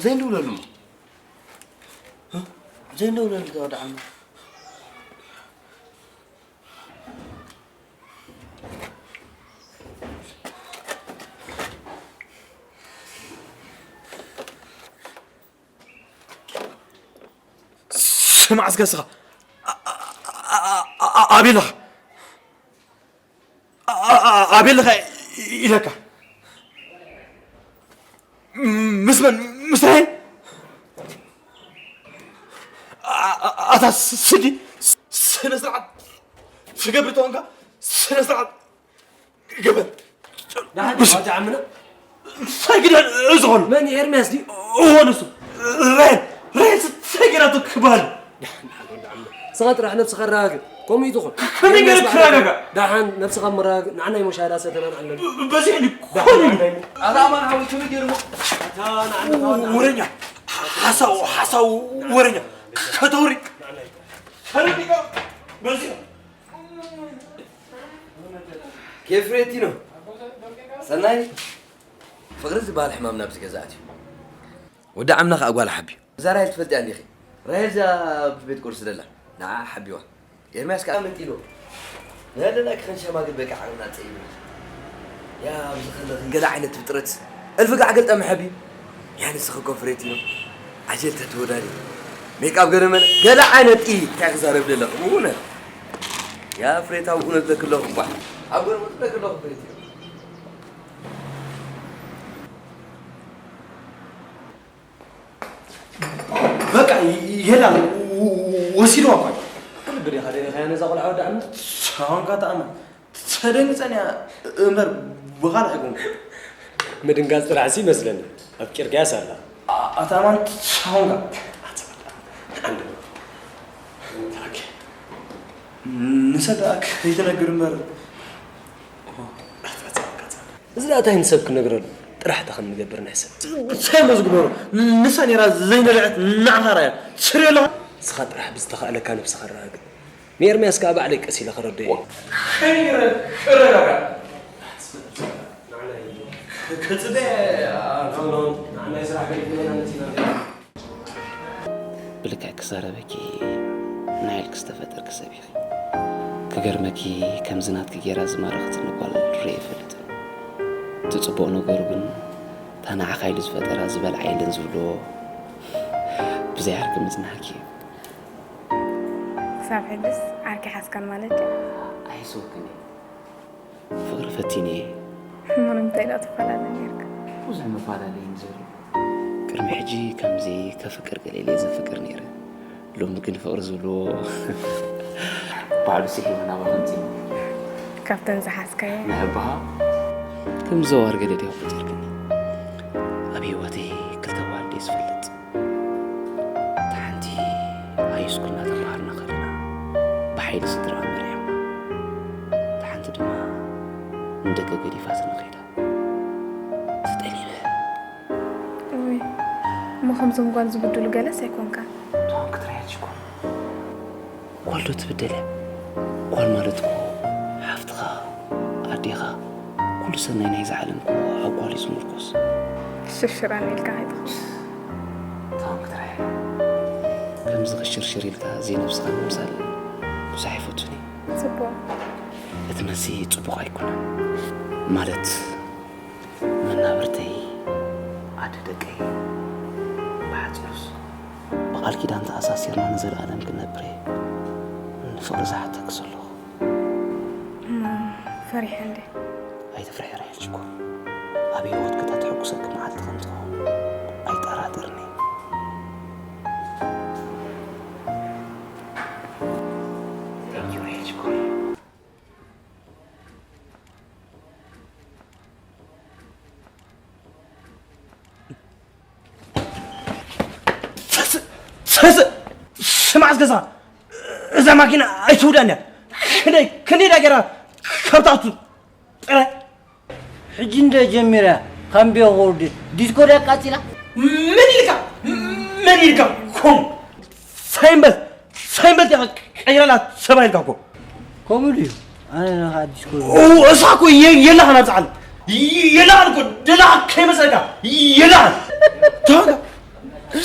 ዘይንድውለሉ እሞ። ዘይንደውለሉ ተወዳዕና። ስማዕ እስከ እስኻ። ኣ-፣ ኣ-፣ ኣ-፣ ኣ-፣ ኣቤላ። ኣ-፣ ኣ-፣ ኣ-፣ ኣቤልኻ ኢለካ። ምስ መን? ምስ ራሄል? ኣ-፣ ኣ-፣ ኣታ ስ-፣ ስዲ፣ ስ-፣ ስነ ስርዓት ትገብር ተኾንካ፣ ስነ ስርዓት ግበር። ደሓን ብስ-፣ ዋጃ ዓምና? እንታይ ግዳ ዝኾነ? መን? ኤርምያስ ድዩ? እዎ፣ ንሱ። ራሄል፣ ራሄል፣ እንታይ ገይራቶ ክበሃል? ደሓን፣ ደሓን፣ ወዲ ዓምና። ስኻ ጥራሕ ነብስኻ ኣረጋግእ። ከምኡ እዩ ዝኾን። ከመይ ገይረ ክረጋጋእ? ደሓን፣ ነብስኻ መረጋግእ። ንዓና እዩ ሞሻዳ ሰተና ንዓና። ብ-፣ በዚ ሕጂ ደሓን፣ ኮይኑ። ደሓን፣ ደሓን። ኣታ ኣማን ሓወይ፣ ከመይ ገይሩ? ኣታ ንዓና፣ ወረኛ። ሓሳው፣ ሓሳው፣ ወረኛ። ከተውሪ። ተረዲካ። በዚ ኬፍ ሬቲኖ። ሰናይ፣ ፍቕሪ ዝበሃል ሕማም ናብዚ ገዛ ኣትዩ። ወዲ ዓምና ኸኣ ጓል ሓብዩ። እዛ ራሄል ትፈልጥያ እንዲኺ? ራሄል እዛ ኣብ ቤት ቁርሲ ደላ። ንዓ ሓቢዋ። ኤርምያስ ከኣ መጢሎ። ንህለና ክኸን ሸማግል በቃ ዓቕምና ጸይሩ። ያ፣ ኣብዚ ከለኺ ገለ ዓይነት ፍጥረት። እልፊ ጋዕ ገልጠ መሐብዩ። ያ፣ ንስኺ እኮ ፍሬቲኖ። ዓጀል ተትወዳዲ። ሜክኣፕ ገለ መለ። ገለ ዓይነት እዪ። እንታይ ክዛረብ ደለኹ? ብእውነት። ያ፣ ፍሬት ኣብ እውነት ለክለኹ እኳ። ኣብ ጎነ መጡ ለክለኹ ፍሬቲኖ። በቃ የላ፣ ወሲድዋ እኳ። ርቢ ዲኻ ደሊኻያ ነዛ ቆልዓ ወዲ ዓሚ? ሳሆንካ ተኣመን። ተደንግጸን እያ እምበር ብኻልእ ኣይኮንኩ። ምድንጋጽ ጥራሕሲ ይመስለኒ። ኣፍቂርካያስ ኣላ። ኣታ ኣማን ሳሆንካ። ኣንድ። ኦኬ። ንሰዳ ከይትነግር እምበር። እዚ ደኣ እንታይ ንሰብ ክነግረሉ? ጥራሕ እታ ከም ንገብር ንሕሰብ። እንታይ እሞ ዝግበሮ? ንሳ ነይራ ዘይነብዐት ናዕኻራ እያ። ስሪ ኣለኻ? ንስኻ ጥራሕ ብዝተኻእለካ ነብስኻ ኣረጋግእ። ንኤርምያስ ከኣ ባዕለይ ቀስ ኢለ ከረድኦ እየ። ከይረ-፣ ክረጋጋእ። ክጽበ-፣ ንዓናይ ስራሕ ገዲፍና መጺና። ብልክዕ ክዛረበኪ ናይ ኢልኪ ዝተፈጠርኪ ሰብ ኢኺ። ክገርመኪ፣ ከምዚ ናትኪ ጌራ ዝማረኸትኒ ጓል ርእየ ኣይፈልጥን። እቲ ጽቡቕ ነገሩ ግን፣ እታ ንዓኻ ኢሉ ዝፈጠራ ዝበልዓ የለን ዝብልዎ ብዘይ ዓርኪ ምጽናሕኪ እዩ። ክሳብ ሕጅስ ዓርኪ ሓዝካን ማለት ድዩ? ኣይስወክን እየ። ፍቕሪ ፈቲነ እየ። እሞ ንምንታይ ደኣ ትፈላለ ነይርካ? ብዙሕ መፈላለዪ እዩ ዘሎ። ቅድሚ ሕጂ ከምዚ ከፍቅር ቀሊል እየ ዘፍቅር ነይረ። ሎሚ ግን ፍቕሪ ዝብልዎ ባዕሉ ስሒቡ ናባኻ ኣምጺኡ። ካብተን ዝሓዝካዮ? ንሕብኻ ከም ዘዋር ገለ ድያ ቆጺርክኒ? ኣብ ህይወተይ ክልተ ኣዋልድ እየ ዝፈልጥ። እታ ሓንቲ ሃይስኩል እናተምሃርና ከለና፣ ኢሉ ስድራኣ መሪሖማ። እታ ሓንቲ ድማ ንደገ ገዲፋትኒ ከይዳ። ተጠሊመ። እውይ፣ እሞ ከምዞም ጓል ዝብድሉ ገለስ ኣይኮንካን። ትኾን ክትረያጅ እኮ። ጓል ዶ ትብደል እያ? ጓል ማለት እኮ ሓፍትኻ፣ ኣዴኻ፣ ኩሉ ሰናይ ናይዛ ዓለም እኮ ኣብ ጓል እዩ ዝምርኮስ። ሽርሽራን ኢልካ ከይትኾን። ትኾን ክትረያ። ከምዚ ክሽርሽር ኢልካ ዘይነብስኻ ምምሳል ብዙሕ ኣይፈቱን እየ። ጽቡቕ። እቲ መልሲ ጽቡቕ ኣይኮነን። ማለት መናብርተይ ኣደ ደቀይ ብሓጺሩስ ብቓል ኪዳን ተኣሳሲርና ንዘለኣለም ክንነብር እየ ንፍቕሪ ዝሓተኪ ዘለኹ። እሞ ፈሪሐ እንዴ? ኣይትፍርሒ ራሄል ሽኮር። ኣብ ህይወትኪ እታ ተሐጉሰኪ መዓልቲ ከም ትኸውን ኣይጠራጠርን እየ። Thank you ራሄል ሽኮር። ስማዕ ገዛ እዛ ማኪና ኣይትውዳን እያ። ክንደይ ክንደይ ዳ ገራ ከብታቱ ጥረ ሕጂ እንደ ጀሚራ ካምቢዮ ወርዲ ዲስኮ ዳ ቃጺላ መን ኢልካ መን ኢልካ ኮም ሳይንበል ሳይንበል ዲኻ ቀይረላ ሰባ ኢልካ ኮ ከምኡ ድዩ ኣነ ናኻ ዲስኮ እሳ ኮ የላኻ ናብ ዛዓል የላኻ ኮ ደላኻ ከይመስለካ የላኻ ታጋ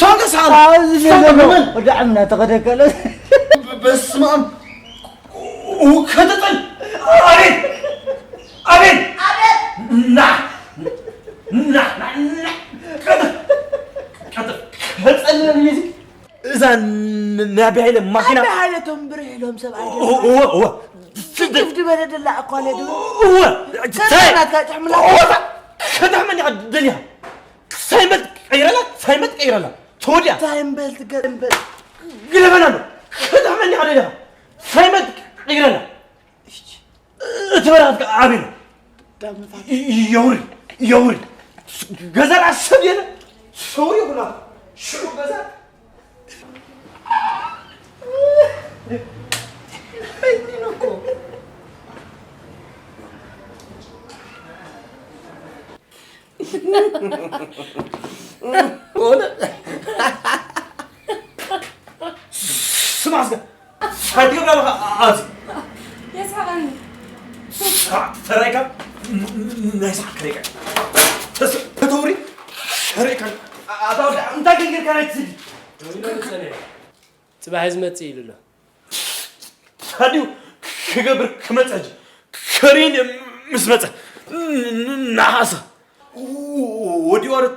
ታጋ ሰዓል ወዳዕምና ተኸደከለ በስመ ኣብ ከተጠል ኣቤል ኣቤል ና ና ና ና ቀጥፍ ቀጥፍ ከጸልለኒ እዚ እዛ ናይ ኣቢ ሃይለ ማኪና ኣቢ ሃይለ ቶም ብርሕ ኢሎም ሰብ ኣይደ እወ እወ ስድፍ ዝበለ ደላ እኳ ለዱ እወ ናትካ ጭሕምላ ከተሕመኒ ደልያ ሳይመት ቀይረላ ሳይመት ቀይረላ ተወዲያ ሳይንበል ትገርንበል ግለበና ነው ከተሕመኒ ደልያ ሳይመት ቀይረላ እቲ በረኸት ኣበይ ነው የውሪ የውሪ ገዛ ራስ ሰብ የለ ሰው ይሁና ሽዑ ገዛ ስማ እስከ ሳትገብራ ኣለኻ ኣብዚ የስሓቐኒ ተራይካ ናይ ሰዓት ከረይካ ከተውሪ ከረይካ ኣታ እንታይ ገርካ ናይ ትስዲ ጽባሕ ዝመጽእ ኢሉ ኣሎ ታዲዩ ክገብር ክመጸ ሕጂ ከሪን ምስ መጸ ንሓሳ ወዲዋ ዶ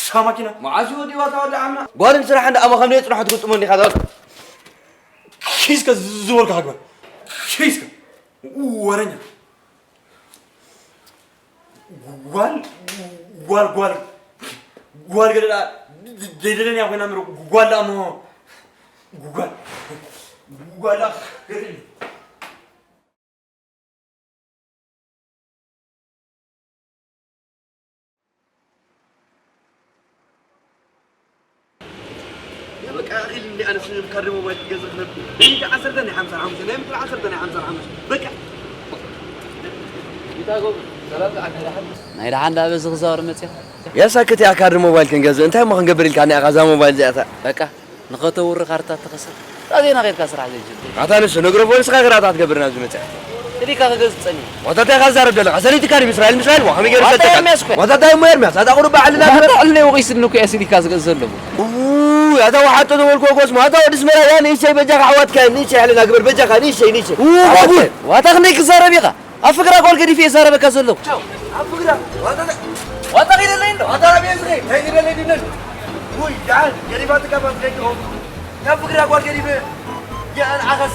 ሳማኪና መዓስ ወዲዋ ተወዳዓና ጓልን ስራሕ እንዳ ኣማ ከም ናይ ጽናሕ ትግጥሞ እንዲኻ ዛወት ኪስከ ዝበልካ ሃግበር ኪስከ ወረኛ ጓል ጓል ጓል ጓል ገለ ደይደለንያ ኮይና ምሮ ጓል ደኣ እሞ ጓል ጓል ደኣ ገለ በቃ ኣኺል እንዲ ኣነስ ካርድ ሞባይል ክገዝእ ክነብ ናይ ዓሰርተ ናይ ሓምሳ ሓሙሽተ ናይ ምድሪ ዓሰርተ ናይ ሓምሳ ሓሙሽተ በቃ ናይ ደሓን ዳ በዚ ክዛወር መፅኻ ያሳክት ያ ካርድ ሞባይል ክንገዝእ እንታይ እሞ ክንገብር ኢልካ ኒኣኻ እዛ ሞባይል እዚኣታ በቃ ንኸተውሪ ካርታ ተኸሰር ጣዜና ኸድካ ስራሕ ዘይጅብ ኣታ ንሱ ነግሮ ፎንስኻ ግራት ኣትገብር ናብዚ መፅኻ እሊካ ክገዝ ጸኒ ዋታታይ ኻዛረብ ዘለኻ ሰለይትካ ድም እስራኤል ምስራኤል ዋ ከመይ ገይሩ ዋታ ሰጠካ ኤርምያስ እኮ። ዋታታይ እሞ ኤርምያስ ኣታ ቁሩብ በዓልና ዋታ ዕልነ ወቂስ ንኩ ያሲሊካ ዝገዝ ዘለኹ ውይ ኣታ ወሓጦ ተበልኮ ኮስሞ ኣታ ወዲ ስመራ ያ ንእሸይ በጃኻ ኣሕዋትካ ንእሸይ ያለና ግበር በጃኻ ንእሸይ ንእሸይ ባቡር ዋታ ክንደይ ክዛረብ ኢኻ ኣብ ፍቅራ ጓል ገዲፈ የዛረበካ ዘለኹ ዋታ ኺደለይ እንዶ ዋታ ራብየ ዝኸይ እንታይ ኺደለይ ድነን ውይ ደሓን ገዲፋትካ ባትገኝ ሆ ካብ ፍቅራ ጓል ገዲፈ የኣን ዓኸስ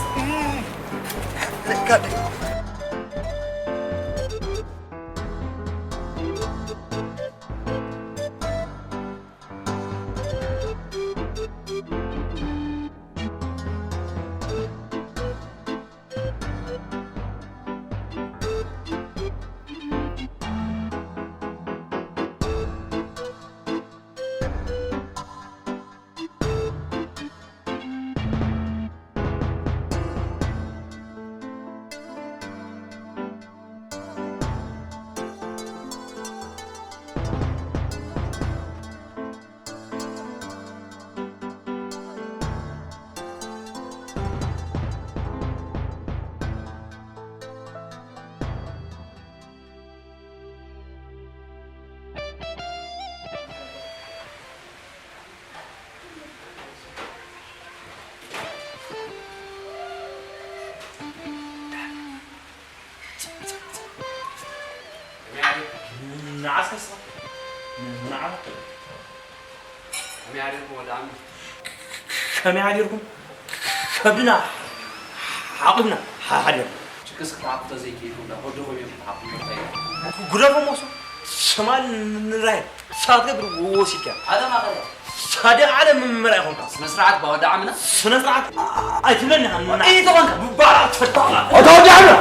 ኣሰስኻ ንዓኻ ከመይ ሓዲርኩም ወዲ ዓሚ? ከመይ ሓዲርኩም? ከብድና ሓቑፍና ሓዲርና። ጭቅስ ክትሓቁ ተዘይክኢልኩም ዳ ወድኹም እዮም ክትሓቁ እንታይ እዩ? ግደፎም ወሱ ትማል ንራይ ሳት ገብር ወሲድካ። ዓለም ኣኸለ። ሳደ ዓለም ምምራ ይኾንካ። ስነ ስርዓት ባ ወዲ ዓምና። ስነ ስርዓት ኣይትብለኒ። ኢተኾንካ። ባራ ተጣላ። ኣታ ወዲ ዓምና።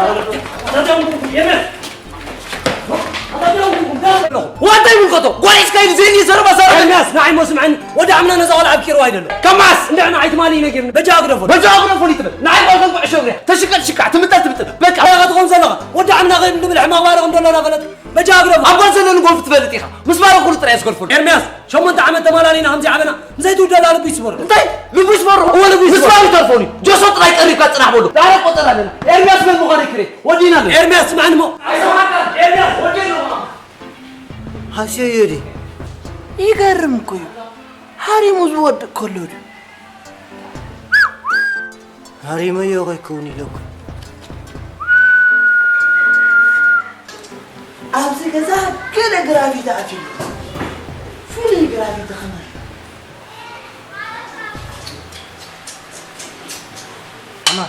ወንታይ ምልከቶ? ጎሪስካ ኢሉ ዘይኒ ዘረባ ዘረባ። ኤርምያስ፣ ንዓይ ሞ ስምዐኒ። ወዲ ዓምና ነዛ ቆልዓ ኣብ ኪሮ ኣይደሎ። ከማስ! እንድዕና ኣይትማሊ ነጊርኒ። በጃ ኣግደፎ። በጃ ኣግደፎ ይትብል። ንዓይ ቆልዓ ቆልዓ ሸውርያ። ተሽቀጥ ሽቃ፣ ትምጠል ትምጠል። በቃ። እንታይ ኢኻ ትኸውን ዘለኻ? ወዲ ዓምና ኸይዱ ንብል ሕማቕ ባርቕ እንደሎና ፈለጥ። በጃ ኣግደፎ። ኣብ ጓል ዘለኒ ጎፍ ትፈልጥ ኢኻ። ምስ ባርቕ ኩሉ ጥራይ ዝገድፈሉ። ኤርምያስ፣ ሸሞንተ ዓመት ተማላሊና ከምዚ ዓበና። ምስዘይ ትውደድ ኣልቡ ይስበሩ። እንታይ? ልቡ ይስበሩ? እወ፣ ልቡ ይስበሩ። ምስባሩ ተርፎኒ። ጀሶ ጥራይ ቀሪብካ ጽናሕ በሎ። ዳሕረ ቆጸር ኣለና። ኤርምያስ መን ምዃኑ ይክሬ። ወዲና ኣሎ። ኤርምያስ፣ ስምዐኒ ሞ። ኣይሰማዕካን። ኤርምያስ፣ ወዲና ኣለኹ። ሃስዮዮ ድዩ? ይገርም እኮ እዩ። ሃሪሙ ዝወድእ ከሎ ድዩ? ሃሪመዮ ከይከውን ኢለኩ። ኣብዚ ገዛ ገለ ግራቪቲ ኣትዩ። ፍሉይ ግራቪቲ ከማን። ኣማ፣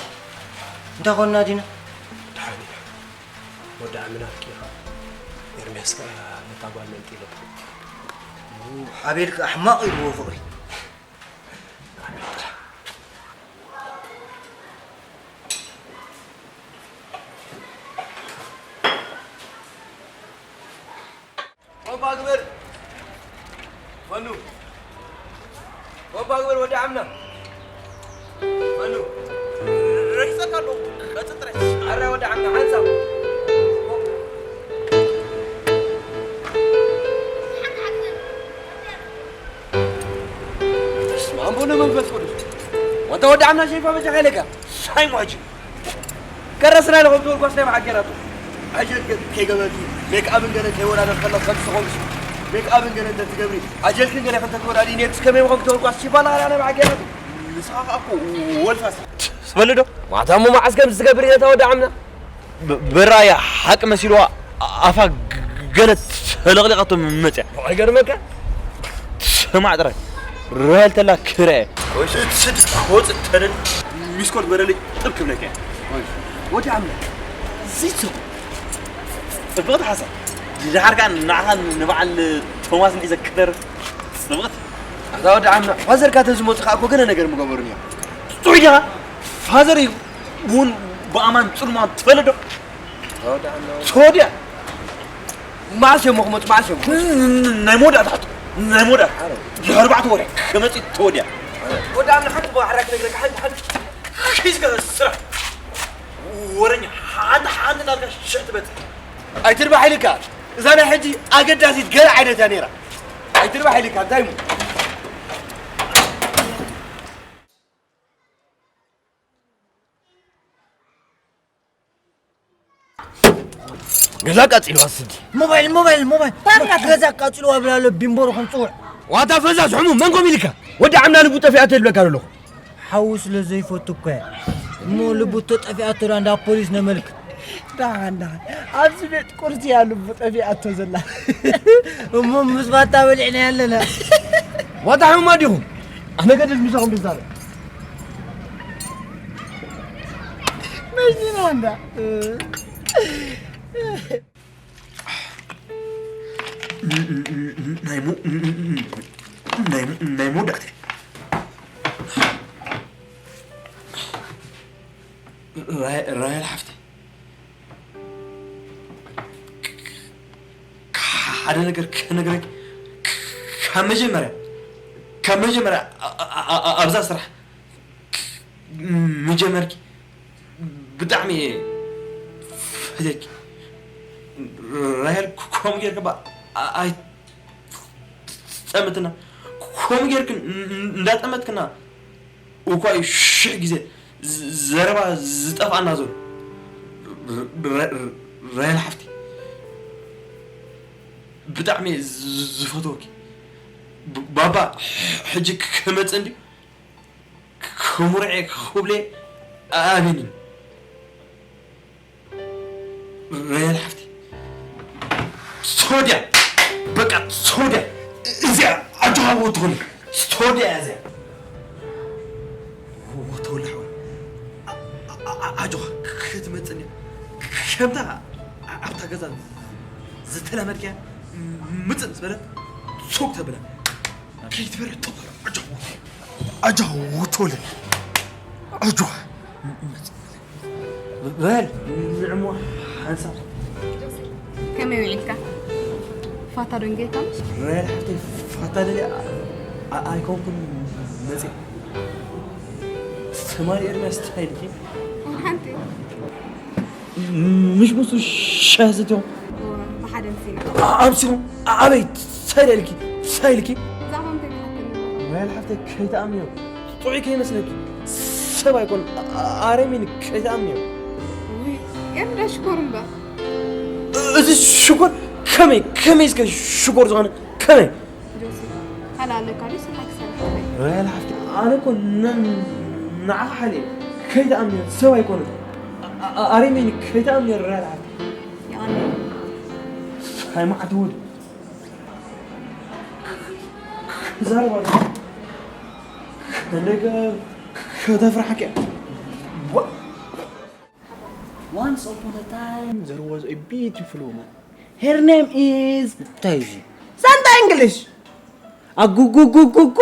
እንታይ ኾንና ዲና? ደሓን ኢና። ወዲ ዓምና ኣፍቂርካ፣ ኤርምያስ ከኣ ነታ ጓል መንጢልካ። ኣቤል ከኣ ሕማቕ ኢልዎ ፍቕሪ። ኮምፓ ግበር። ፈኑ። ኮምፓ ግበር ወዲ ዓምና። ፈኑ። ረኪሰካ ኣለኹ። ቀጽል ጥራይ። ኣረ ወዲ ዓምና ሓንሳብ። በስመ ኣብ ወወልድ ወመንፈስ ቅዱስ። ወንታ ወዲ ዓምና ሸይፋ በጃ ሓይለካ። ሳይሞ ሕጂ። ከረስና ኢለ ከም ተወልኳስ ናይ መዓገራቱ። ኣጀል ገ-፣ ከይገበርኪ፣ ሜክኣፕን ገለ ከይወዳደር ከሎ ከም ዝኸውን፣ ሜክኣፕን ገለ እንተ ትገብሪ፣ ኣጀልክን ገለ ከም ተትወዳዲ፣ ኔርክስ ከመይ ምኾንክ ተወልኳስ ሲባል ሃራ ናይ መዓገራቱ። ንስኻ ከኣ እኮ ወልፋስ። ትበሊ ዶ? ማታ እሞ መዓስ ከም ዝገብር ኢለ ተወዳዓምና። ብ-፣ ብራያ ሓቂ መሲልዋ ኣፋ ግ-፣ ገለ ተለቕሊቓቶ መጽያ። ኣይገርመካ? ስማዕ ጥራይ። ራሄል ተላ ክርአ። ወይ ስድ ክወጽእ ተደል ሚስኮል በረለይ ጥብ ክብለካ እየ። ወዲ ዓምና፣ እዚ ጽቡቕ። ጽብቕቲ ሓሳብ። ድሓር ከኣ ንዓኻ ንበዓል ቶማስ ንዒ ዘክተር ጽብቕቲ። ኣታ ወዲ ዓምና፣ ፋዘርካ ተዝመጹ ከኣ እኮ ገለ ነገር ምገበሩን እዮም። ጽዑይ ዲኻ? ፋዘር እዩ እውን ብኣማን ጽልማን ትፈልጥ ዶ? ኣታ ወዲ ዓምና። ተወዲኣ። መዓስ እዮም ክመጹ? መዓስ እዮም ክመጹ? ን-፣ ን-፣ ን-፣ ናይ መወዳእታ ሕቶ። ናይ መወዳእታ። ኣረ። ድሕሪ ኣርባዕተ ወርሒ ክመጽእ ተወዲኣ። ኣረ። ወዲ ዓምና ሓንቲ ብዋሕራ ክነግረካ፣ ሓንቲ፣ ሓንቲ። ሒዝካ ስራሕ። ወረኛ፣ ሓንቲ፣ ሓንቲ እናልካ ሽሕ ትበጽሕ። ኣይትርባሕ ኢልካ። እዛ ናይ ሕጂ ኣገዳሲት ገለ ዓይነት እያ ነይራ። ኣይትርባሕ ኢልካ፣ እንታይ እሞ? ገዛ ቃጺልዋ ስዲ። ሞባይል፣ ሞባይል፣ ሞባይል። ታምራት ገዛ ቃጺልዋ ብላ ኣሎ፣ ቢምቦሮ ከም ጽውዕ። ዋታ ፈዛዝ ሕሙም፣ መን ኮም ኢልካ? ወዲ ዓምና ልቡ ጠፊኣቶ ይብለካ ኣለኹ። ሓዉ ስለ ዘይፈቱ እኮ እያ። እሞ ልቡ ተጠፊኣቶ ዳ እንዳ ፖሊስ ነመልክት። ደሓን፣ ደሓን። ኣብዚ ቤት ቁርሲ እያ ልቡ ጠፊኣቶ ዘላ። እሞ ምስ ባታ በሊዕና ኣለና። ዋታ ሕሙማ ዲኹም? ኣነ ገድል ምሳኹም ድዛረብ። መሲና እንዳ። ናይ ሞ-፣ ናይ ሞ-፣ ናይ መወዳእታ። ራሄ-፣ ራሄል ሓፍቲ፣ ሓደ ነገር ክነግረኪ። ካብ መጀመርያ፣ ካብ መጀመርያ ኣ-፣ ኣ-፣ ኣ-፣ ኣብዛ ስራሕ ምጀመርኪ ብጣዕሚ እየ ፈትየኪ። ራሄል፣ ከምኡ ጌርኪ እባ ኣይትጠምትና። ከምኡ ጌርኪ እንዳጠመትክና እኳ እዩ ሽሕ ግዜ ዘረባ ዝጠፍኣና ዘሎ። ራሄል ሓፍቲ፣ ብጣዕሚ እየ ዝፈትወኪ። ባባ ሕጂ ክመጽእ እንድዩ። ክሙርዔ ክብሌ ኣበንን። ራሄል ሓፍቲ፣ ሶድያ። ሶድያ እዚኣ ኣጆኻ ወትኹኒ። ሶድያ እዚኣ ወተወላ ሓወይ። ኣ-፣ ኣ-፣ ኣ-፣ ኣጆኻ ክትመጽእ እንድያ። ከምታ ኣብታ ገዛ ዝተለመድካያ ምጽእ ምስ በለት ሱቅ ተብላ። ከይትበረ ጥቕር ኣጆኻ ወትኹኒ። ኣጆኻ ወትኹኒ። ኣጆኻ። በል ንዕሞ ሓንሳብ። ከመይ ውዒልካ? ፋታ ዶ እንጌርካ? ራሄል ሓፍተይ ፋታ ደልየ ኣ-፣ ኣ-፣ ኣይኮንኩን መፅየ። ትማሊ ኤርምያስ እንታይ ኢልኪ? ሓንቲ ምሽ ምስኡ ሻሂ ሰትዮም ብሓደ ምሲና ኣ-፣ ኣምሲኹም ኣ-፣ ኣበይ እንታይ ደልኪ? እንታይ ኢልኪ? ብዛዕባ እንታይ ትሓተኒ ኣለኻ? ራሄል ሓፍተይ ከይትኣምንዮ ጥዑይ ከይመስለኪ ሰብ ኣይኮን ኣረሚን ከይትኣምንዮ ውይ ኤርዳ ሽኮር እምበር እዚ ሽኮር ከመይ ከመይ እስከ ሽኮር ዝኾነ ከመይ ጆሲ ካልእ ኣለካ ድዩ ስራሕ ክሰርሕ ወይ ራያል ሓፍቲ ኣነ እኮ ን- ንዓኻ ሓልየ ከይትኣምንዮ ሰብ ኣይኮነ ኣረሚን ከይትኣምንዮ ራያል ሓፍቲ የቐንየለይ ሃይማዓት ውድ ክዛረብ ኣሎ እንደገ ከተፍርሓክ እያ Once upon a time, there was a beautiful woman. Her name is. እንታይ እዩ እዚ? ሳንታ እንግሊሽ። ኣጉጉጉጉጉ።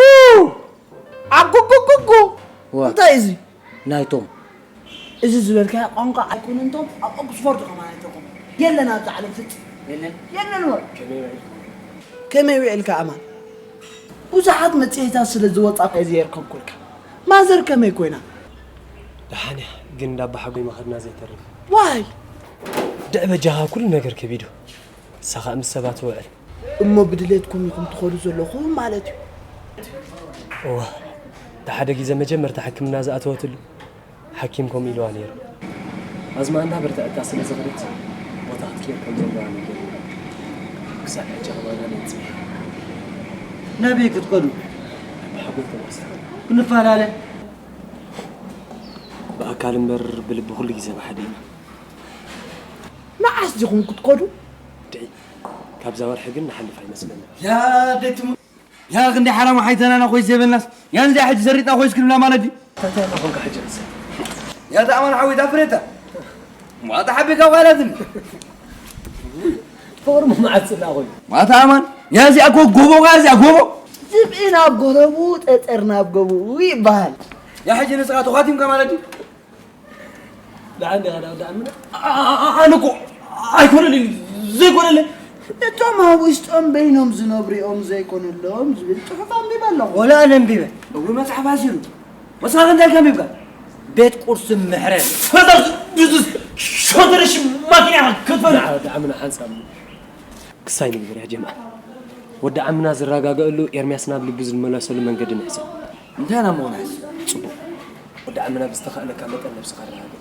ኣጉጉጉጉ። ዋ። እንታይ እዩ እዚ? ናይቶም። እዚ ዝበልካዮ ቋንቋ ኣይኮነን፣ እቶም ኣብ ኦክስፎርድ ከማን ኣይተኾኑ። የለን ኣብዚ ዓለም ፍጹም። የለን። የለን ወ። ከመይ ውዒልካ ኣማን? ብዙሓት መጽሔታት ስለ ዝወጻ እየ ዘየርከብኩልካ። ማዘር ከመይ ኮይና? ደሓን እያ ግን እንዳ ኣባሓጎይ መኸድና ዘይተርፍ ዋይ ድዕ በጃኻ ኩሉ ነገር ከቢዱ ንሳ ኸኣ ምስ ሰባት ትውዕል እሞ ብድሌትኩም ኢኹም ትኸዱ ዘለኹም ማለት እዩ። እዋ እቲ ሓደ ግዜ መጀመርታ ሕክምና ዝኣተወትሉ ሓኪም ከምኡ ኢልዋ ነይሩ ኣዝማና በርትዐታ ስለ ዝኽደት ቦታ ክትቅየር ከም ዘለዋ ነጊርና ክሳዕ ሕጂ ኣማና ነይጽበያ ናበይ ክትከዱ? ብሓጎይ ተመልሳ ክንፈላለ ብኣካል እምበር ብልቢ ኩሉ ግዜ ብሓደ ኢና መዓስ ዲኹም ክትከዱ? ድዒ ካብዛ ወርሒ ግን ንሓልፍ ኣይመስለና ያ ደትሙ ያ ክንዲ ሓራሙ ሓይተናና ኮይስ የበልናስ ያ ንዚኣ ሕጂ ዘሪጥና ኮይስ ክንብላ ማለት ድዩ? ታታይ ኾንካ ሕጂ ንሰ ያ ተኣማን ሓዊት ኣፍሬታ ዋጣ ሓቢካ ጓላትን ፍቕሪ መዓት ጽላ ኮይኑ ዋታ ኣማን ያ እዚኣ እኮ ጎቦ ያ እዚኣ ጎቦ ዝብኢ ናብ ጎረቡ ጠጠር ናብ ገቡኡ ይበሃል። ያ ሕጂ ንስኻ ተዃቲምካ ማለት ድዩ? ደኣ እንዲኻ ደኣ ወዲ ዓምና ኣነ እኮ ኣይኮነን እዩ ዘይኮነለይ እቶም ኣብ ውሽጦም በይኖም ዝነብሩ እዮም ዘይኮነሎም ዝብል ፅሑፍ ኣንቢበ ኣለኹ። ወላ ኣነ ኣንቢበ እዊ መፅሓፍ ኣሲሩ ወስኻ እንታይ ከንቢብካ ቤት ቁርሲ ምሕረት ፈጣር ዱዱስ ሾተረሽ ማኪና ክትፈል ወዲ ዓምና ሓንሳብ ክሳይ ንግበር ያ ጀምዓ ወዲ ዓምና ዝረጋገእሉ ኤርምያስ ናብ ልቡ ዝመለሰሉ መንገዲ ንሕሰብ እንታይ ናብ ምኾነ ሕዚ ጽቡቕ ወዲ ዓምና ብዝተኻእለካ መጠን ነብስኻ ኣረጋግእ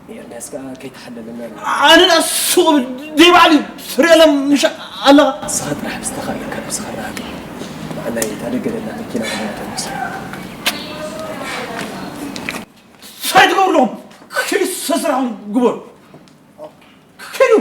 ንኤርምያስ ከኣ ከይተሓለለና ንብል ኣነ ደኣ ሱቕ ብል ደይ ባዕሉ ትርእየሎም ምሽ ኣለኻ ንስኻ ጥራሕ ብዝተኻእለካ ነብስኻ ኣረጋግእ ንዓናይ እታ ደገ ደላ መኪና ክመልሳ እንታይ ትገብሩ ኣለኹም? ኪዱ ሰስራኹም ግበሩ ኪዱ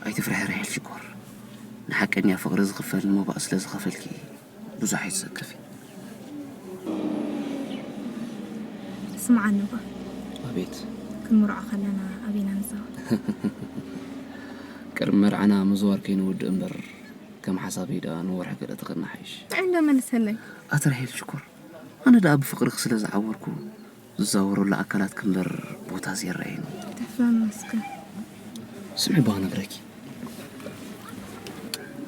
ኣይትፍርሒ ራሄል ሽኮር፣ ንሓቀኛ ፍቕሪ ዝኽፈል ንመባእ ስለ ዝኸፈልኪ ብዙሕ ኣይትሰከፊ። ስምዓኒ እባ፣ ኣቤት፣ ክንምርዖ ከለና ኣበይ ኢና ንዛወር? ቅድሚ መርዓና ምዝዋር ከይንውድእ እምበር፣ ከም ሓሳበይ ደኣ ንወርሒ ገለ ተኸድና ሓይሽ። ጥዑይ እንዶ መልሰለይ። ኣቲ ራሄል ሽኮር፣ ኣነ ደኣ ብፍቕርኺ ስለ ዝዓወርኩ ዝዛወረሉ ኣካላትኪ እምበር ቦታ ዘየረኣየኒ። ተፍረም እስከ። ስምዒ እባ ክነግረኪ።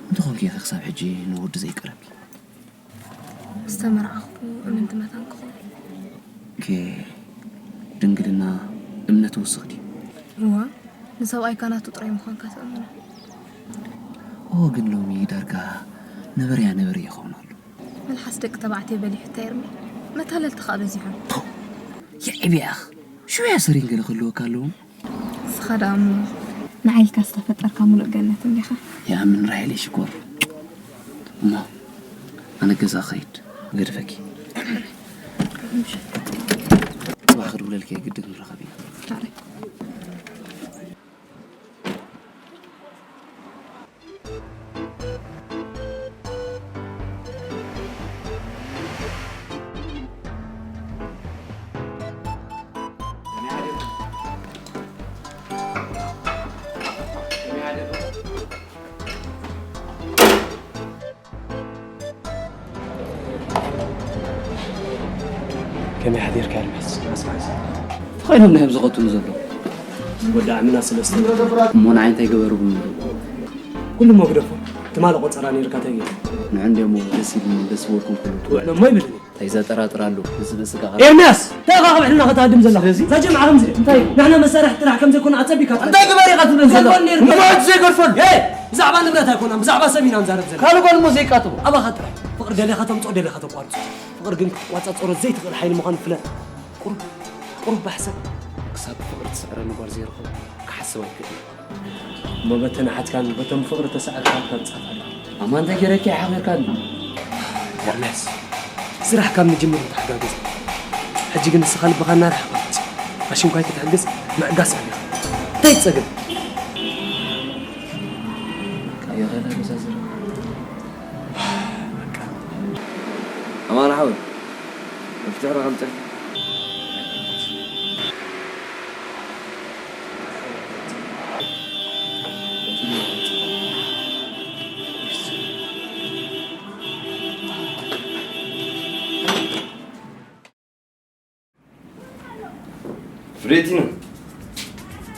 እንተኾንኪ ኢኺ ክሳብ ሕጂ ንወዲ ዘይቀረብኪ። ዝተመርዓኹ እምንቲ መታን ክኾኑ። ኦኬ፣ ድንግልና እምነት ውስኽ ድዩ? እዋ፣ ንሰብኣይካ ናቱ ጥራይ ምዃንካ ትእምኖ። ኦ፣ ግን ሎሚ ዳርጋ ነበርያ ነበር ይኸውን ኣሎ። መልሓስ ደቂ ተባዕትዮ በሊሑ እንታይ እርሚ? መታለልቲ ኸኣ በዚሖም። ፖ! የዕብያኽ! ሽውያ ሰሪን ገለ ክህልወካ ኣለዎም። ንስኻ ደኣ እሞ ንዓይ ኢልካ ዝተፈጠርካ ሙሉእ ገነት እንዲኻ። የኣምን ራሄለይ ሽኮር። እሞ ኣነ ገዛ ኸይድ፣ ገድፈኪ። ጽባሕ ክድውለልኪ እየ፣ ግድን ንራኸብ ኢና። ዳዕረ። ከመይ ሓዲርካ ኤርምያስ? ተኸይኖም ናይ ኣብዚ ቐትሉ ዘሎ። ወዲ ዓምና ሰለስተ። እሞ ንዓይ እንታይ ገበሩ ብምሉ? ኩሉ እሞ ግደፎ። ትማሊ ቆጸራ ነይርካ እንታይ ገይሩ? ንዑ እንድሞ ደስ ኢሉኒ፣ ደስ ዝበልኩም ኩሉ። ውዕሎ እሞ ይብልኒ። እንታይ ዘጠራጥር ኣሎ? እዚ ብስጋ ኤርምያስ! እንታይ ኢኻ ካብ ዕልና ከተሃድም ዘለኻ? ስለዚ እዛ ጀምዓ ከምዚ እንታይ? ንሕና መሳርሒ ጥራሕ ከም ዘይኮነ ኣጸቢካ እንታይ ግበር ኢኻ ትብለን ዘለኻ? ቴሌፎን ነይሩ። እሞ እቲ ዘይገድፈሉ። ኤ! ብዛዕባ ንብረት ኣይኮነን፣ ብዛዕባ ሰብ ኢና ንዛረብ ዘለና። ካልእ ጓል እሞ ዘይቃጥቦ። ኣባኻ ጥራሕ። ፍቕሪ ደሊኻ ተምጽኦ፣ ደሊኻ ተቋርጾ። ፍቕሪ ግን ክትቋጻጸሮ ዘይትኽእል ሓይሊ ምዃኑ ፍለጥ። ቁሩብ፣ ቁሩብ ባሕሰብ። ክሳብ ፍቕሪ ትስዕረኒ ጓል ዘይረኸቡ ክሓስብ ኣይክእልን። እሞ በተን ኣሓትካን በቶም ፍቕሪ ተሳዕርካን ተንጻፋሉ። ኣማ እንታይ ገይረኪ ሓኺርካኒ? ኤርምያስ፣ ስራሕ ካብ ንጅምር ተሓጋገዝ። ሕጂ ግን ንስኻ ልብኻ እናረሓቐ መጺኡ። ኣሽንኳይ ክትሕግዝ ምዕጋስ ኣሊኻ። እንታይ ጸገም? ቀይረ ለበዛ ዝረባ። በቃ። ኣማን ሓወይ፣ መፍትሒ ረኸብ ጸልኪ። ፍሬቲኖ፣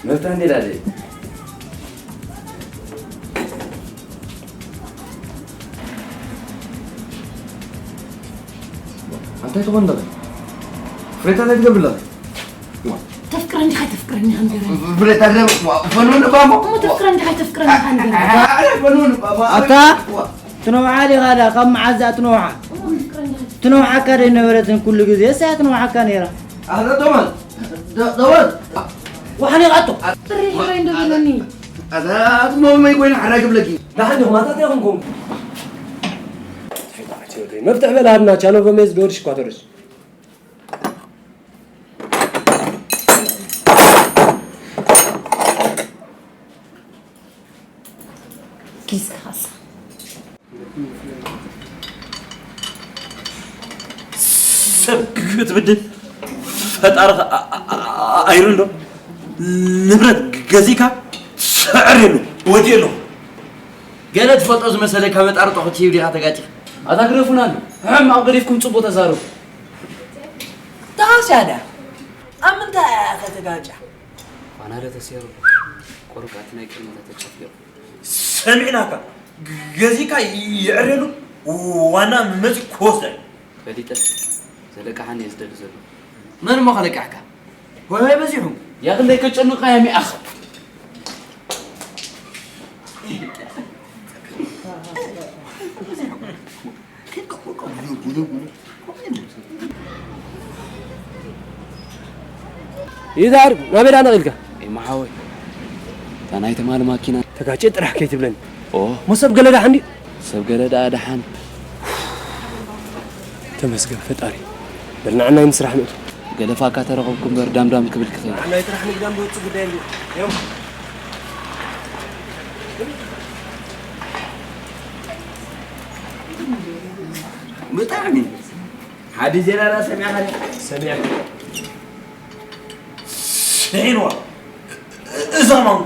መፍትሒ እንዴ ላለ? እንታይ ትኾን ኣለኺ? ፍሬታ እንታይ ትገብር ኣለኺ? ተፍቅረኒ ዲኻ ኣይተፍቅረኒ ኢኻ ንገረኒ። ፍሬታ ደም ፈኑ ንባሞ። እሞ ተፍቅረኒ ዲኻ ኣይተፍቅረኒ ኢኻ ንገረኒ። ፈኑ ንባሞ። ኣታ ትነውሓ ዲኻ ዳ ካብ መዓዝ እያ ትነውሓ? እሞ ተፍቅረኒ ዲኻ ኣይተፍቅረኒ? ትነውሓካ ዶ ኣይነበረትን ኩሉ ግዜ? እሳ እያ ትነውሓካ ነይራ። ኣታ ቶማስ፣ ደ-፣ ቶማስ። ዋሕኒ ይቕኣቶ። ጥሪ ሕራይ እንዶ በለኒ። ኣታ ኣትሞ መይ ኮይና ሓራይ ክብለኪ። ደሓን ዲኹም? ኣታ እንታይ ኢኹም ኮንኩም? መፍትሒ በል ሃብና፣ ቻኖ ቨሜዝ ዶርሽ ኳተርሽ። ኪስካ ኻሳ። ሰብ ክትብድል ፈጣሪ ኸ-፣ ኣ-፣ ኣ-፣ ኣ-፣ ኣይሩን ዶ? ንብረት ገዚእካ ስዕር የሉ፣ ወዲ የሉ። ገለ ትፈልጦ ዝመሰለካ መጣርጦ ክትሂብ ዲኻ ተጋጭ? ኣታ ግደፉና ኣሎ። ሕማቕ ገዲፍኩም ጽቡቕ ተዛረቡ። ተሃስያ ድያ? ኣብ ምንታይ እያ ከተጋጫ? ፋና ዶ ተሰይሩ? ቆርቃት ናይ ቅድመ ተጨፊሩ። ሰሚዕናካ። ገዚእካ ይዕረሉ። ዋና መጺ ክወስደ። ፈሊጠ። ዘለቃሓኒ እየ ዝደሊ ዘሎ። መን እሞ ከለቃሕካ? ሆይ ሆይ በዚሑ። ያ ክንደይ ከጨንቃ እያ ሚኣኽ። ይዛር ናበይ ዳ ነቒልካ? ኤማ ሓወይ፣ እታ ናይ ትማሊ ማኪና። ተጋጨ ጥራሕ ከይትብለኒ። ኦ። እሞ ሰብ ገለ ደሓን ድዩ? ሰብ ገለ ደኣ ደሓን። ተመስገን ፈጣሪ። በል ንዓናይ ምስራሕ ንእቱ። ገለፋካ ተረኸብኩ እምበር ዳምዳም ክብል ክኸይድ። ንዓናይ ጥራሕ ንግዳም ዝወጽእ ጉዳይ እንድዩ። እዮም። ብጣዕሚ። ሓደ ዜና ዳ ሰሚዕኻ ዲኻ? ሰሚዐ። ስሒንዋ። እዛ ማን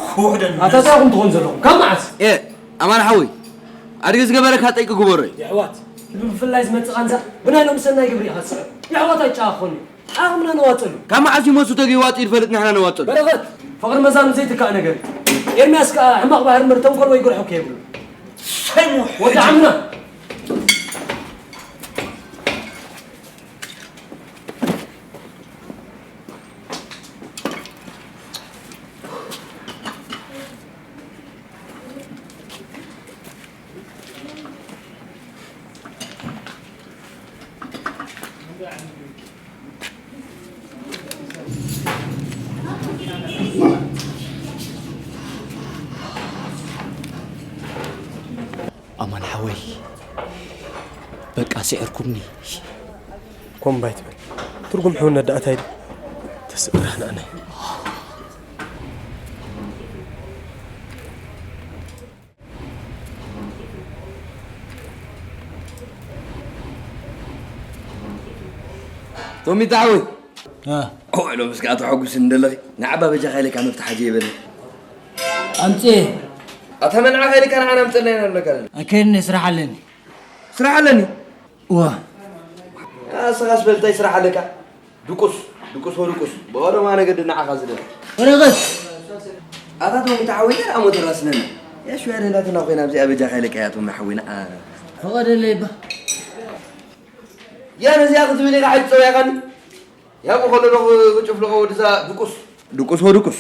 ክውሕደን ኣታ እንታይ ኢኹም ትኾኑ ዘለኹም? ካብ መዓስ? ኤ፣ ኣማን ሓወይ፣ ኣድጊ ዝገበረካ ጠይቂ ግበሮ እዩ። የሕዋት፣ ብፍላይ ዝመጽእ ቃንዛ ብናይ ሎም ሰናይ ግብሪ ኢኻ ትስዕር። የሕዋት ኣይጨኻኾኒ። ዓቕምና ነዋጽሉ። ካብ መዓስ እዩ መሱ ተገይዋጽ ይፈልጥ ንሕና ነዋጽሉ። በረኸት፣ ፍቕሪ መዛኑ ዘይትካእ ነገር እዩ። ኤርምያስ ከኣ ሕማቕ ባህሪ እምበር ተንኮል ወይ ግርሖ ከየብሉ። ሰይሙ ወዲ ዓምና። ወይ በቃ ስዒርኩምኒ። ኮምባይ ትብል ትርጉም ሕውነት ደኣ እንታይ ድዩ? ተስእ ብርሃን ኣነ። ቶሚ ታዕዊ። እ። ኦ፣ ሎምስ ከኣ ተሐጉስ እንደለኺ። ንዓባ በጃኻ ኢለካ መፍትሕ ሓጀ ይበል። ኣምጽኤ። ኣታ መንዓኻ ኢለካ ንዓና ኣምጽእና ኢና ንብለካ ዘለና። ኣይከድኒ፣ ስራሕ ኣለኒ። ስራሕ ኣለኒ? እዋ። ኣስኻስ በልታይ ስራሕ ኣለካ? ድቁስ፣ ድቁስ ወድቁስ። ብቐደማ ነገድ ንዓኻ ዝደለ። ወረቐት። ኣታ ቶም ተዓዊና ደኣ ሞተር ኣስነና። ያ ሽወያ ደላትና ኮይና ኣብዚኣ በጃኻ ኢለካ እያ ቶም ሓዊና። ፈቐደለይ እባ። ያ ነዚኣ ክትብል ኢኻ ሕጂ ጸውያኻኒ? ያቡ ከሎ ዶ ክጭፍልቆ ወድዛ ድቁስ። ድቁስ ወድቁስ።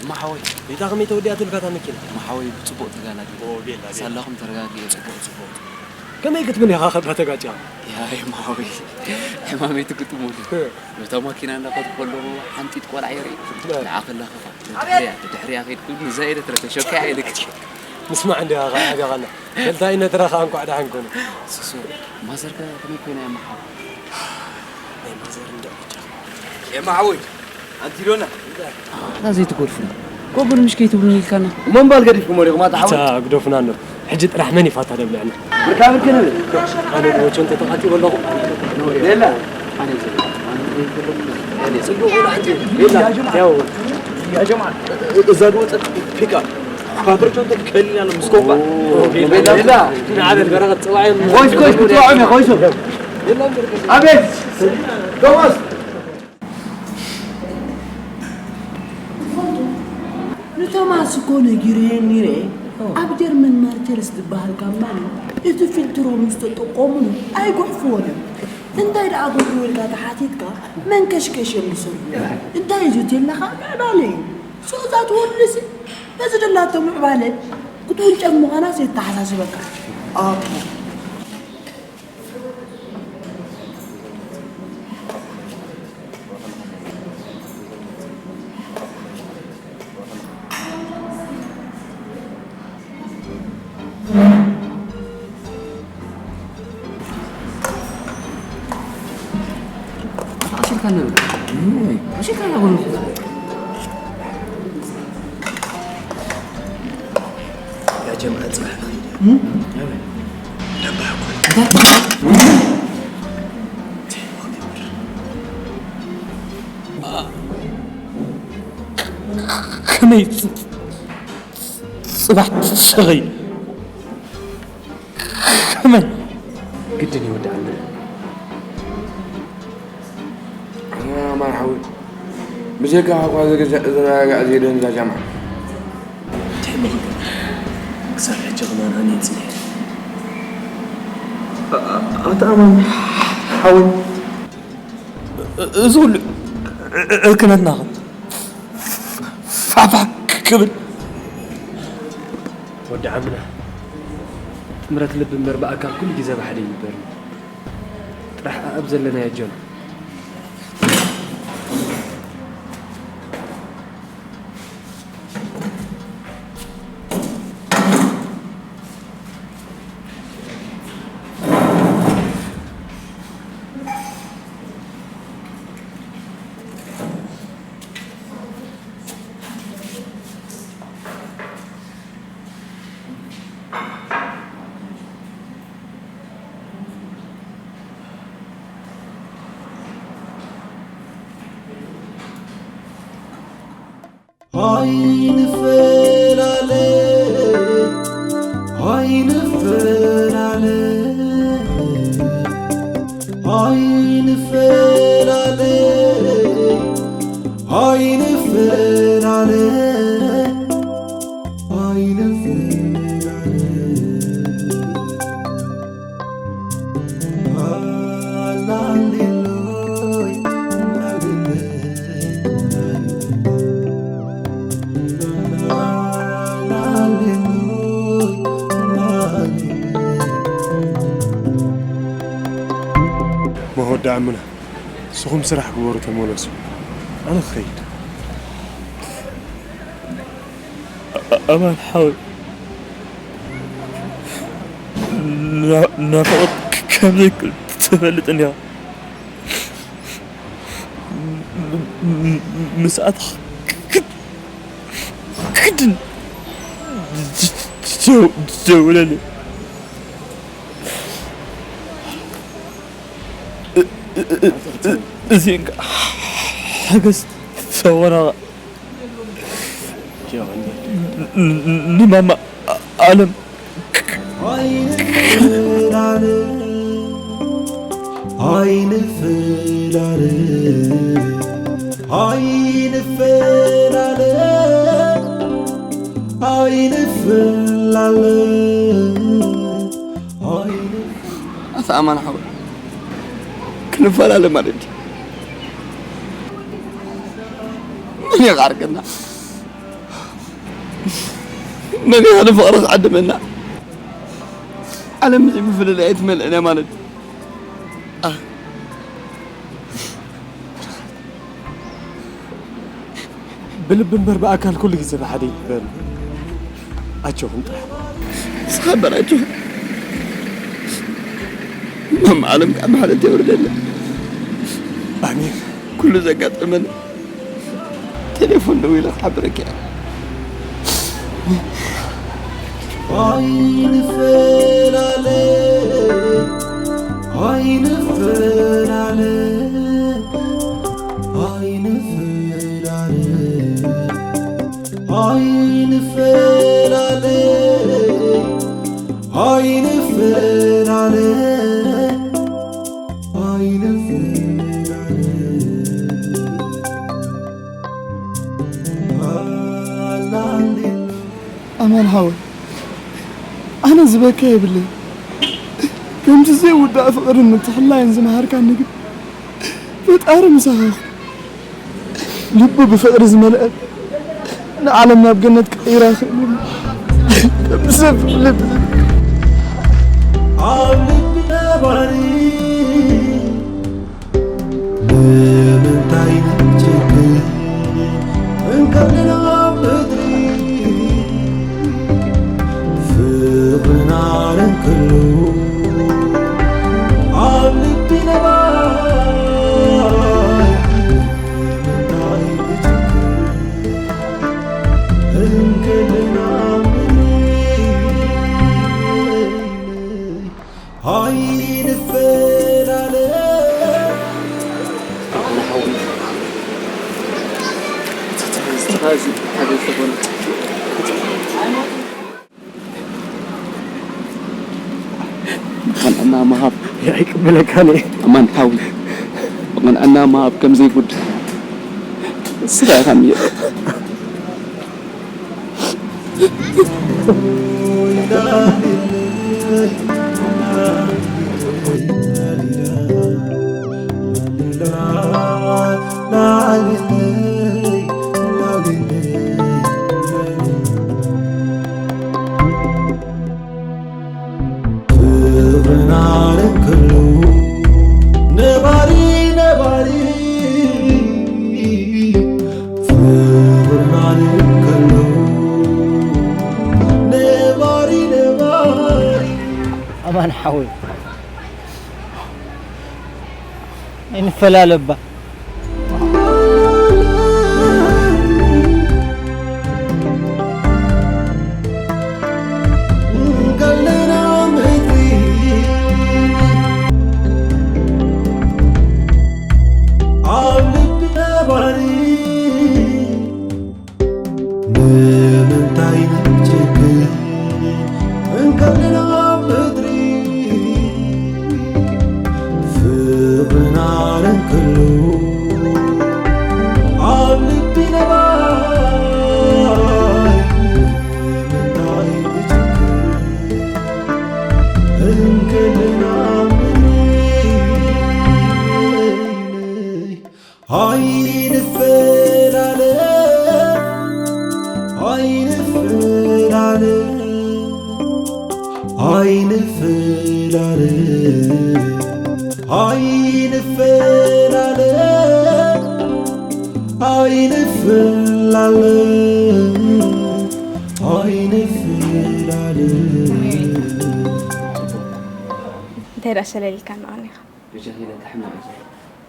እማ ሓወይ፣ ቤታ ከመይ ተወዲኣትልካ እታ መኪና? እማ ሓወይ፣ ብጽቡቕ ተጋላጊለ። ኦ፣ ቤላ፣ ቤላ። ሳላኹም ተረጋጊኤ፣ ጽቡቕ፣ ጽቡቕ። ከመይ ክትብል ኢኻ ከባ ተጋጭያ? ያ፣ እማ ሓወይ፣ ሕማመይ ትግጥሙሉ። እ። ነታ ማኪና እንዳኸድኩ ከለኹ ሓንቲት ቆልዓ የርኢ። እ። ንዓ ከላ ከፋ። ኣቤት! ድሕሪያ፣ ድሕሪያ ከይድኩ ንዛ ኢለ ትረተ ሸካያ ኢለ ክትከ። ንስማዕ እንዲኻ ኸዓ ኣጋኻና። ገልታ ኢነ ትረኻ እንኳዕ ደሓን ኮነ። ሱሱ፣ ማዘርከ ከመይ ኮይና እያ መሓው? ናይ ማዘር እንደ ብቻ። የማ ሓወይ፣ ኣንቲ ዶና። ኣታ ዘይትጎድፉና። ጎብር ምሽ ከይትብሉኒ ኢልካና። እሞ እምባል ገዲፍኩሞ ዲኹም ኣታ ሓወይ? ኣታ ግደፉና ኣሎ። ሕጂ ጥራሕ መን ይፋታ ደብልዕና? ብርካ ብርክ ንብል። ኣነ ወቾ እንተ ተቓቲሉ ኣለኹ። ሌላ። ኣነ ጽቡቕ ወላ ሕጂ። ሌላ። ያው። ያ ጀማዓ፣ እዛ ዝወጸት ፒክኣፕ። ኳትርቾ እንተ ትቀልል ያለ ምስ ኮባ። ሌላ። ንዓበል በረኸት ጽባሕ እዮም። ኮይስ፣ ኮይስ፣ ክትወዖም እየ፣ ኮይስ። ኣቤት። ቶማስ። ትፈልጡ፣ ንቶማስ እኮ ነጊረዮ ነይረ። ኣብ ጀርመን ማርቸልስ ዝበሃል ካምፓኒ እቲ ፊልትሮም ምስ ተጠቀሙሉ ኣይጉሕፍዎን እዮም። እንታይ ደኣ ገብሩ ኢልካ ተሓቲትካ መንከሽከሽ እዮም ዝሰርሑ። እንታይ እዩ ዝትለኻ? ምዕባለ እዩ። ሶ እዛ ትወርድሲ በዚ ደላቶ ምዕባለ ክትውንጨፍ ምዃናስ የተሓሳስበካ። ኣቦ። ኣሽርካ ነብር። ኣሽርካ ነብር። ያ ጀምዓ ጽባሕ ንኸይድ። እም? ኣበይ? ደባህ እኮ። እንታይ? ከመይ ጽ-፣ ጽባሕ ትሰኸይ? ከመይ? ግድን ይወድኣና። ኣማን ሓወይ፣ ብጀካኻ እኳ ዝግዛእ ዝረጋጋእ ዘይደንዛ ጃምዓ። እንታይ መሊካ? ክሳብ ሕጂ ከማን ኣነ እየ ጽኒሐ። ኣ-፣ ኣታ ኣማን ሓወይ፣ እ-፣ እዚ ኩሉ ዕ-፣ ዕ-፣ ዕርክነትና ኸ ፋሕፋሕ ክብል? ወዲ ዓምና፣ ጥምረት ልቢ እምበር ብኣካል ኩሉ ግዜ ብሓደ ይንበር። ጥራሕ ኣኣብ ዘለናዮ ጀን። ኣይንፈላለ፣ ኣይንፈላለ፣ ኣይንፈላለ፣ ኣይንፈላለ፣ ኣይንፈላለ። ኣሙና፣ ንስኹም ስራሕ ግበሩ፣ ተመለሱ። ኣነ ክኸይድ። ኣማን ሓወይ፣ ናፍቖት ከም ዘይብሉ ትፈልጥ እንዲኻ። ምስኣታ ክድን ደውለለይ። እዚን ሓገዝ ተወናቓ ንማማ ኣለም ኣይንፈላለ ኣይንፈላለ ኣይንፈላለ ኣይንፈላለ ኣይንፈላለ ኣታ ኣማን ሓወይ ክንፈላለ ማለት ድዩ? መን ይቓርቀና? መን ኢኻ ንፍቕሪ ክዕድመና? ዓለም እዚ ምፍልላይ ኣይትመልእን እያ ማለት ድዩ? ብልቢ እምበር ብኣካል ኩሉ ግዜ ብሓደ ይግበር። ኣጆኹም ጥራሕ። ንስኻ እምበር ኣጆኻ። ማማ ኣለም ከዓ ምሕረት የውርደልና። ኣሜን። ኩሉ ዘጋጠመና ቴሌፎን ደዊለ ክሓብረኪ እየ። ኣይንፈላለ ኣይንፈላለ ኣይንፈላለ ኣይንፈላለ ኣይንፈላለ ኣይንፈላለ ኣማን ሓወይ፣ ኣነ ዝበካ የብለይ። ከምቲ ዘይውዳእ ፍቕርን ምትሕልላይን ዝመሃርካኒ ግን ፈጣሪ ምሳኻ ይኹን። ልቡ ብፍቕሪ ዝመልአት ንዓለም ናብ ገነት ክቕይራ ይኽእል እዩ። ከምዚ ዘፍቕር ልቢ ኣብ ልቢ ነባሪ ንምንታይ ንጭክን እንከለና ኣብ ምድሪ ፍቕርና ለንክሉ ኣብ ልቢ ነባሪ ንምንታይ ንጭክን እንከለና ኣብ ምድሪ ኣይንፈላለ ብቕንዕና ምሃብ ኣይቅበለካን እየ። ኣማን ሓዊ ብቕንዕና ምሃብ ከም ዘይጉድ ስራ ኢኻ ምየ ፍቕርና ለንክሉ ነባሪ ነባሪ ፍቕርና ለንክሉ ነባሪ ነባሪ ኣማን ሓወይ ኣይንፈላለ እባ። ኣብ ልቢ ነባሪ ንምንታይ ንጭክን እንከለና ኣብ ምድሪ ፍቕርና ለንክሉ ፍላል፣ ሆይነ ፍላል። እንታይ ደኣ ሸለል ኢልካ እናቐኒኻ? በጃኺ ኢለ ሕማቕ እየ።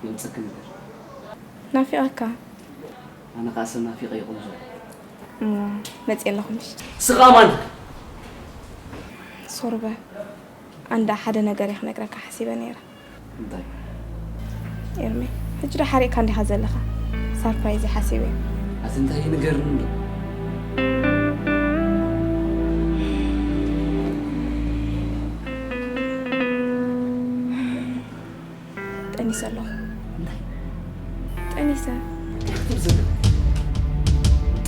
መምፀኪ ነገር። ናፊቐካ። ኣነ ኸዓ ሰብ ናፊቐ እየ ቆንጆ። እሞ፣ መፅየ ኣለኹ ምሽ? ስኻ ማን? ሶርበ፣ ኣንዳ ሓደ ነገር እየ ክነግረካ ሓሲበ ነይረ። እንታይ? ኤርሚ፣ ሕጂ ዶ ሓሪቕካ እንዲኻ ዘለኻ? ሳርፕራይዝ እየ ሓሲበ። ኣቲ እንታይ ንገርኒ እንዶ? ጠኒሰ ኣለኹ። እንታይ? ጠኒሰ። እንታይ ክትብል ዘለኻ?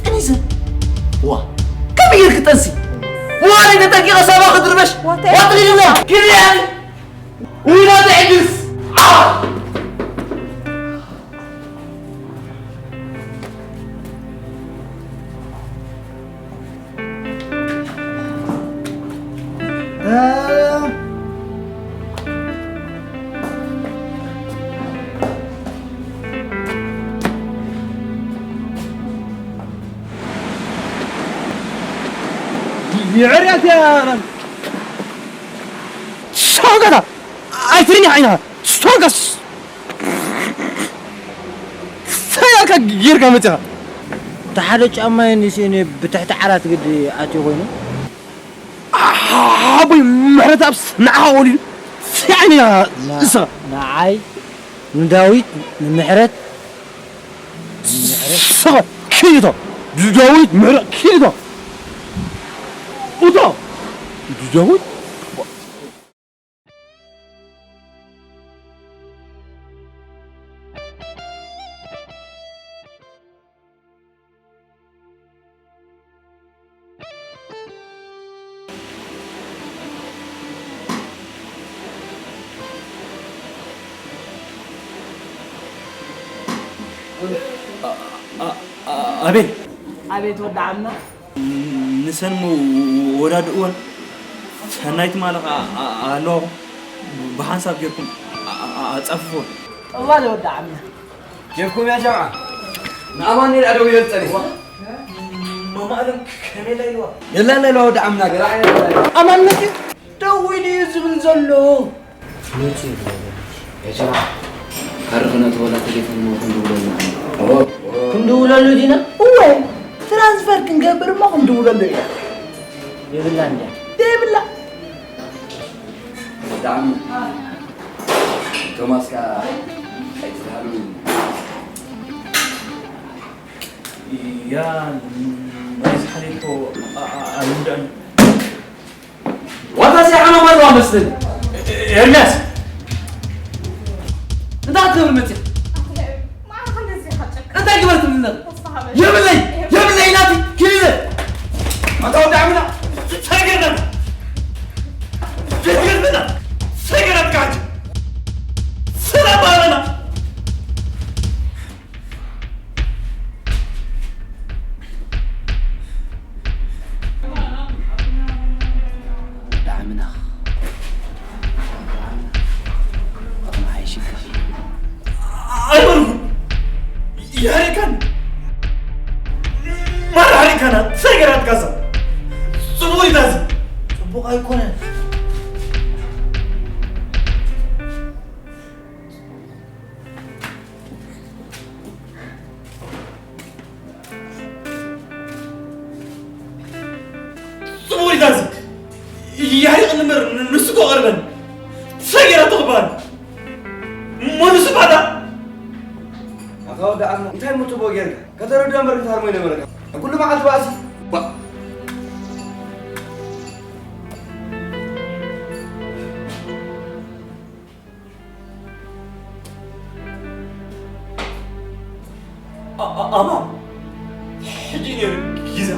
ጠኒሰ? ዋ፣ ከመይ ጌርኪ ጠንሲ? ዋ፣ ኣነ ተጠንቂቐ ሳባ ክትርበሽ? ዋተ- ዋ፣ ትግርኛ! ኪድያ! ዊና ትዕግስ! ዓ! የዕርያት እያ። ሰው ገታ! ኣይትርኛ ዓይንኻ! ስቶንከስ! ሰያካ ጌርካ መጺኻ! እቲ ሓደ ጫማይ ንስእኒ ብትሕቲ ዓራት ግዲ ኣትዩ ኮይኑ። ሓቦይ ምሕረት ኣብስ ንዓኻ ወሊዱ። ሰይ ዓይንኻ ና-፣ ንስኻ። ንዓይ፣ ንዳዊት፣ ንምሕረት፣ ንምሕረት። ንስኻ ኪድ እቶ። ንዳዊት ምሕረት ኪድ እቶ። እቶ። ንዳዊት ኣ-፣ ኣ-፣ ኣ-፣ ኣቤል። ኣቤት ወዲ ዓምና። ንሰን ወዳድእወን ሰናይት ማለኻ ኣ-፣ ኣለዋኹም ብሓንሳብ ጌርኩም ኣ-፣ ኣ-፣ ኣጻፍፍወን። ጠዋለ ወዲ ዓምና። ኬፍኩም ያ ጀምዓ። ንኣማኑኤል ኣደው ይበልጸኒ። መማእለም ከመይ ኢላ ኢልዋ? የላን ኢልዋ ወዲ ዓምና፣ ገለ ዓይነት የላን። ኣማን መጺኡ ደዊሉ እዩ ዝብል ዘሎ። መጺኡ ይበልጸኒ። ያ ጀምዓ፣ ካርድ ክነእትወላ ቴሌፎን እሞ ክንድውለሉ ኢና። ኦ። ክንድውለሉ ዲና? እወ፣ ትራንስፈር ክንገብር እሞ ክንድውለሉ ኢና። የብላን ድያ? የብላ። ብጣዕሚ። ቶማስ ከኣ ኣይትድሃሉ። ያ፣ ናይዚ ሓሊፎ ኣ-፣ ኣ-፣ ኣይውዳእን። ዋታ ሰይሓኖም ኣለዋ መስልን። ኤርምያስ! እንታይ ክትብል መጽእ? እንታይ ግበር ትብልና? የብለይ! የብለይ ናቲ! ኪሊለ! ኣታ ወዲ ዓምና! ሰገርና! ሰገርና! ሰገራት ካች! ሰላም ባለና! ወዲ ዓምና። ኣይበልኩ። ያሪካን ማራ ሃሪካና ሰገራት ካሳ ጽቡቅ ይታዝ ጽቡቅ ኣይኮነን። ጽቡቅ ኢልካ እዚ ያሪቕ ንበር ንሱ እኮ ቀርበን ሰገራ ትቕባል እሞ ንሱ ባዳ ኣታ ወዲ ዓሞ እንታይ ምትቦ ጌርካ ከተረድኦ እምበር ክትሃርሞ ይነበረካ ኩሉ መዓልቲ ባእሲ ባ ኣ-፣ ኣ-፣ ኣማን፣ ሕጂ ነይሩ ግዜ።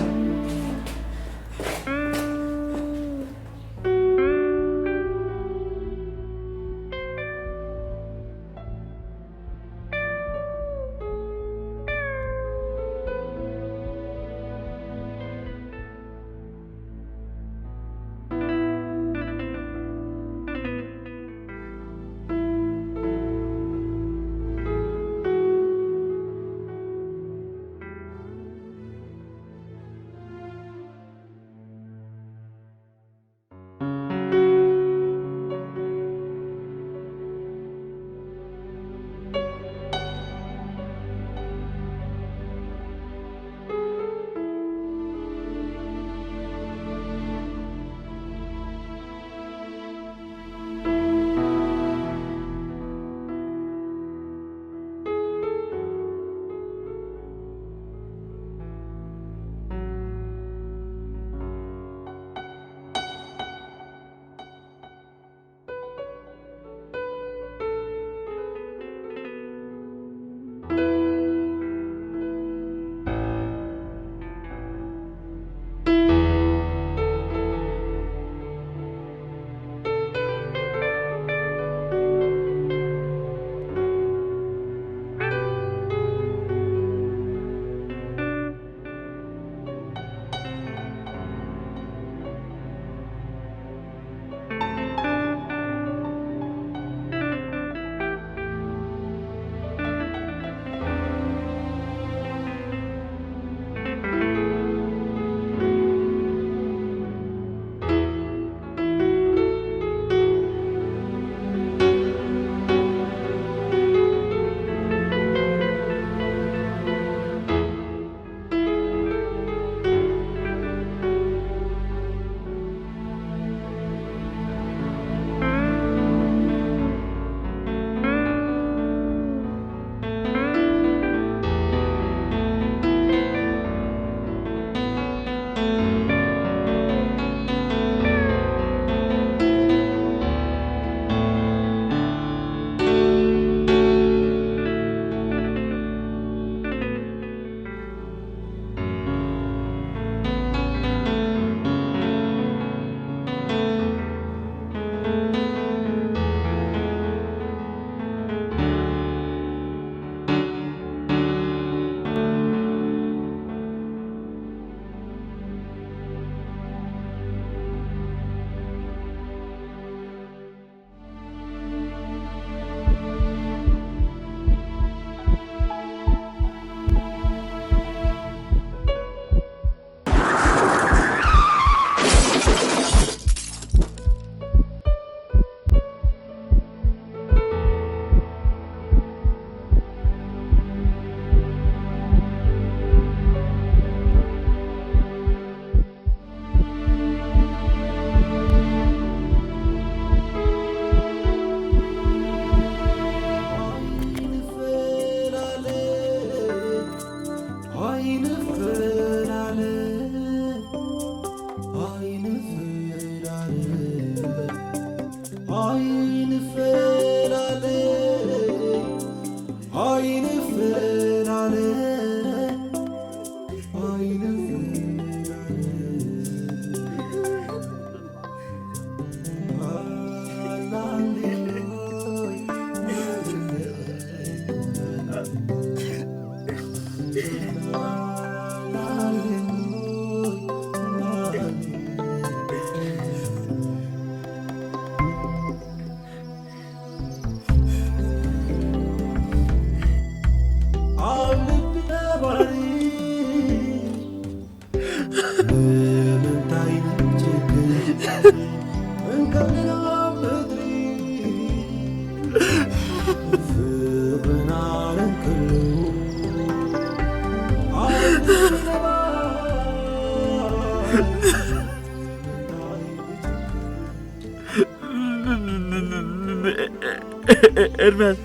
ኤርምያስ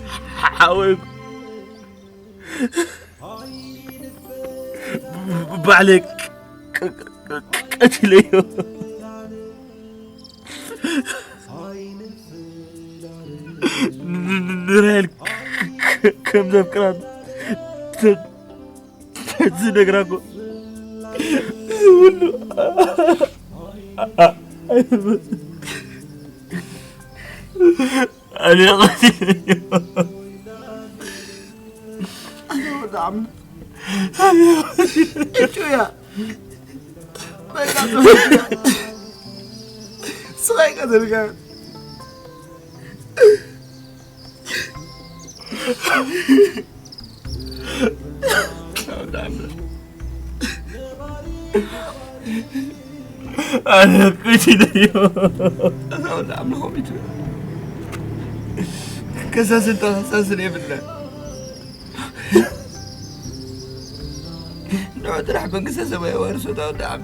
ሓወይ ባዕለይ ቀቲለዮ። ንራሄል ከም ዘፍቅራ ዝነግራ እኮ እዚ ሁሉ ኣነ ቀቲለዮ። ኣነ ክእቲ ደዮ። ከሳስን ተኸሳስን የብለ። ንዑ ጥራሕ መንግስተ ሰማይ የዋርሶ። ታወዳዓም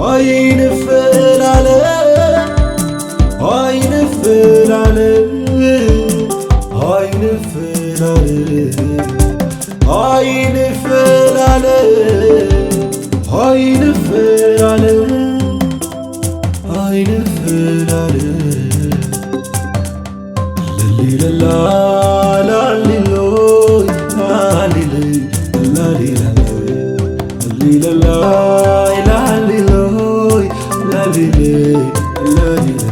ኣይንፈላለ ኣይንፈላለ ኣይንፈላለ ኣይንፈላለ ኣይንፈላለ ኣይንፈላለ ላሊለላ ላሊሎይ ላሊለይ ላሊለላ ላሊለላ ላሊሎይ ላሊለይ ላሊለላ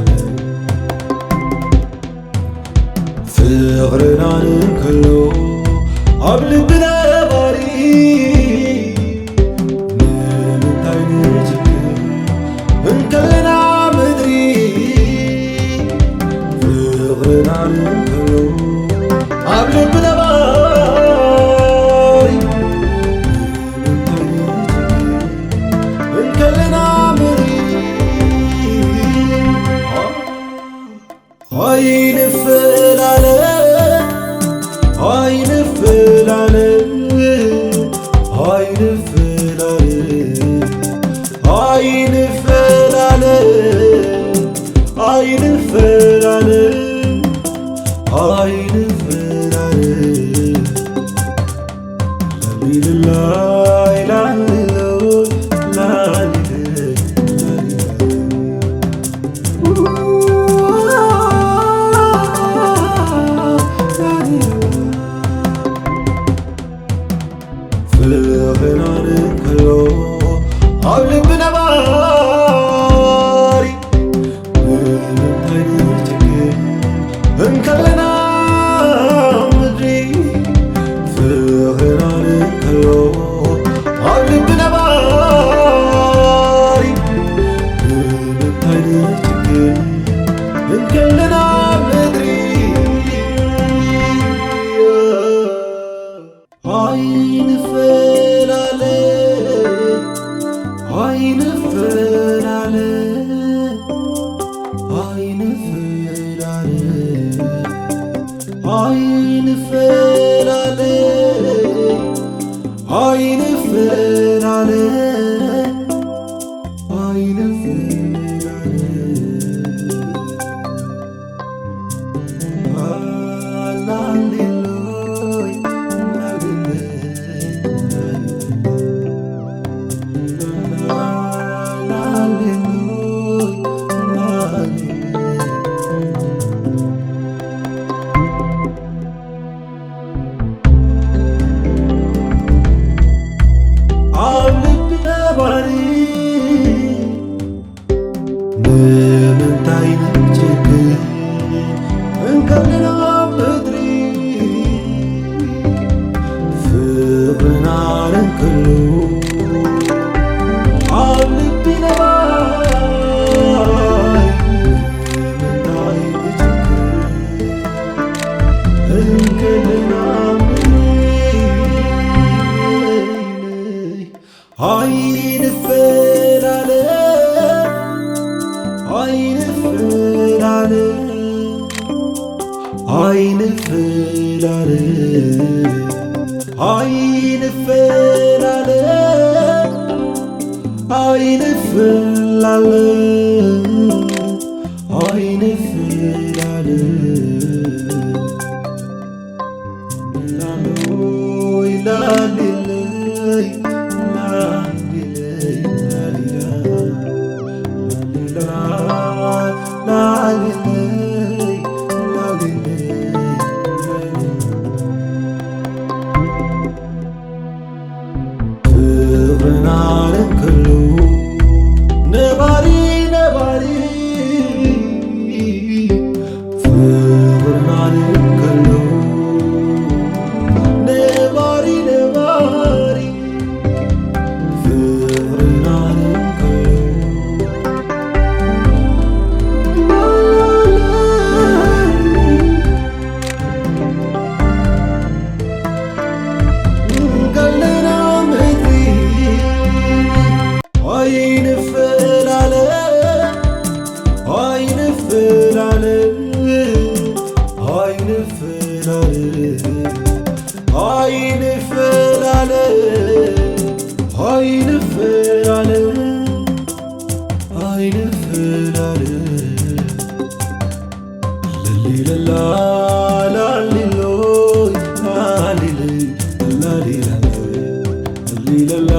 ፍቕርና እንከሎ ኣብ ልቢ ነባሪ ንምንታይ ንጭክን እንከለና ምድሪ ፍቕርና እንከሎ ኣብ ልቢ ነባሪ ንምንታይ ንጭክን እንከለና ምድሪ ኣይንፈላለ ኣይንፈላለ ኣይንፈላለ ኣይንፈላለ ኣይንፈላለ ኣይንፈላለ ላሊለላ ላሊሎ ላሊለ ፍቕርና እንከሎ ኣብ ልቢ ነባሪ ንምንታይ ንጭክን እንከለና ምድሪ ፍቕርና እንከሎ ኣብ ልቢ ነባሪ ንምንታይ ንጭክን እንከለና ምድሪ ኣይንፈላለ ኣይንፈላለ ኣይንፈላለ ኣይንፈላለ ኣይንፈላለ ኣይንፈላለ ኣብ ልቢ ነባሪ ንምንታይ ንጭክን እንከለና ምድሪ ፍቕርና እንከሎ ኣብ ልቢ ነባሪ ንምንታይ ንጭክን እንከለና ምድሪ ኣይንፈላለ ኣይንፈላለ ኣይንፈላለ ኣይንፈላለ ኣይንፈላለ ኣይንፈላለ ፍቕርና እንከሎ ነባሪ ነባሪ ፍቕርና እንከሎ ነባሪ ነባሪ ፍቕርና እንከሎ ኢለላ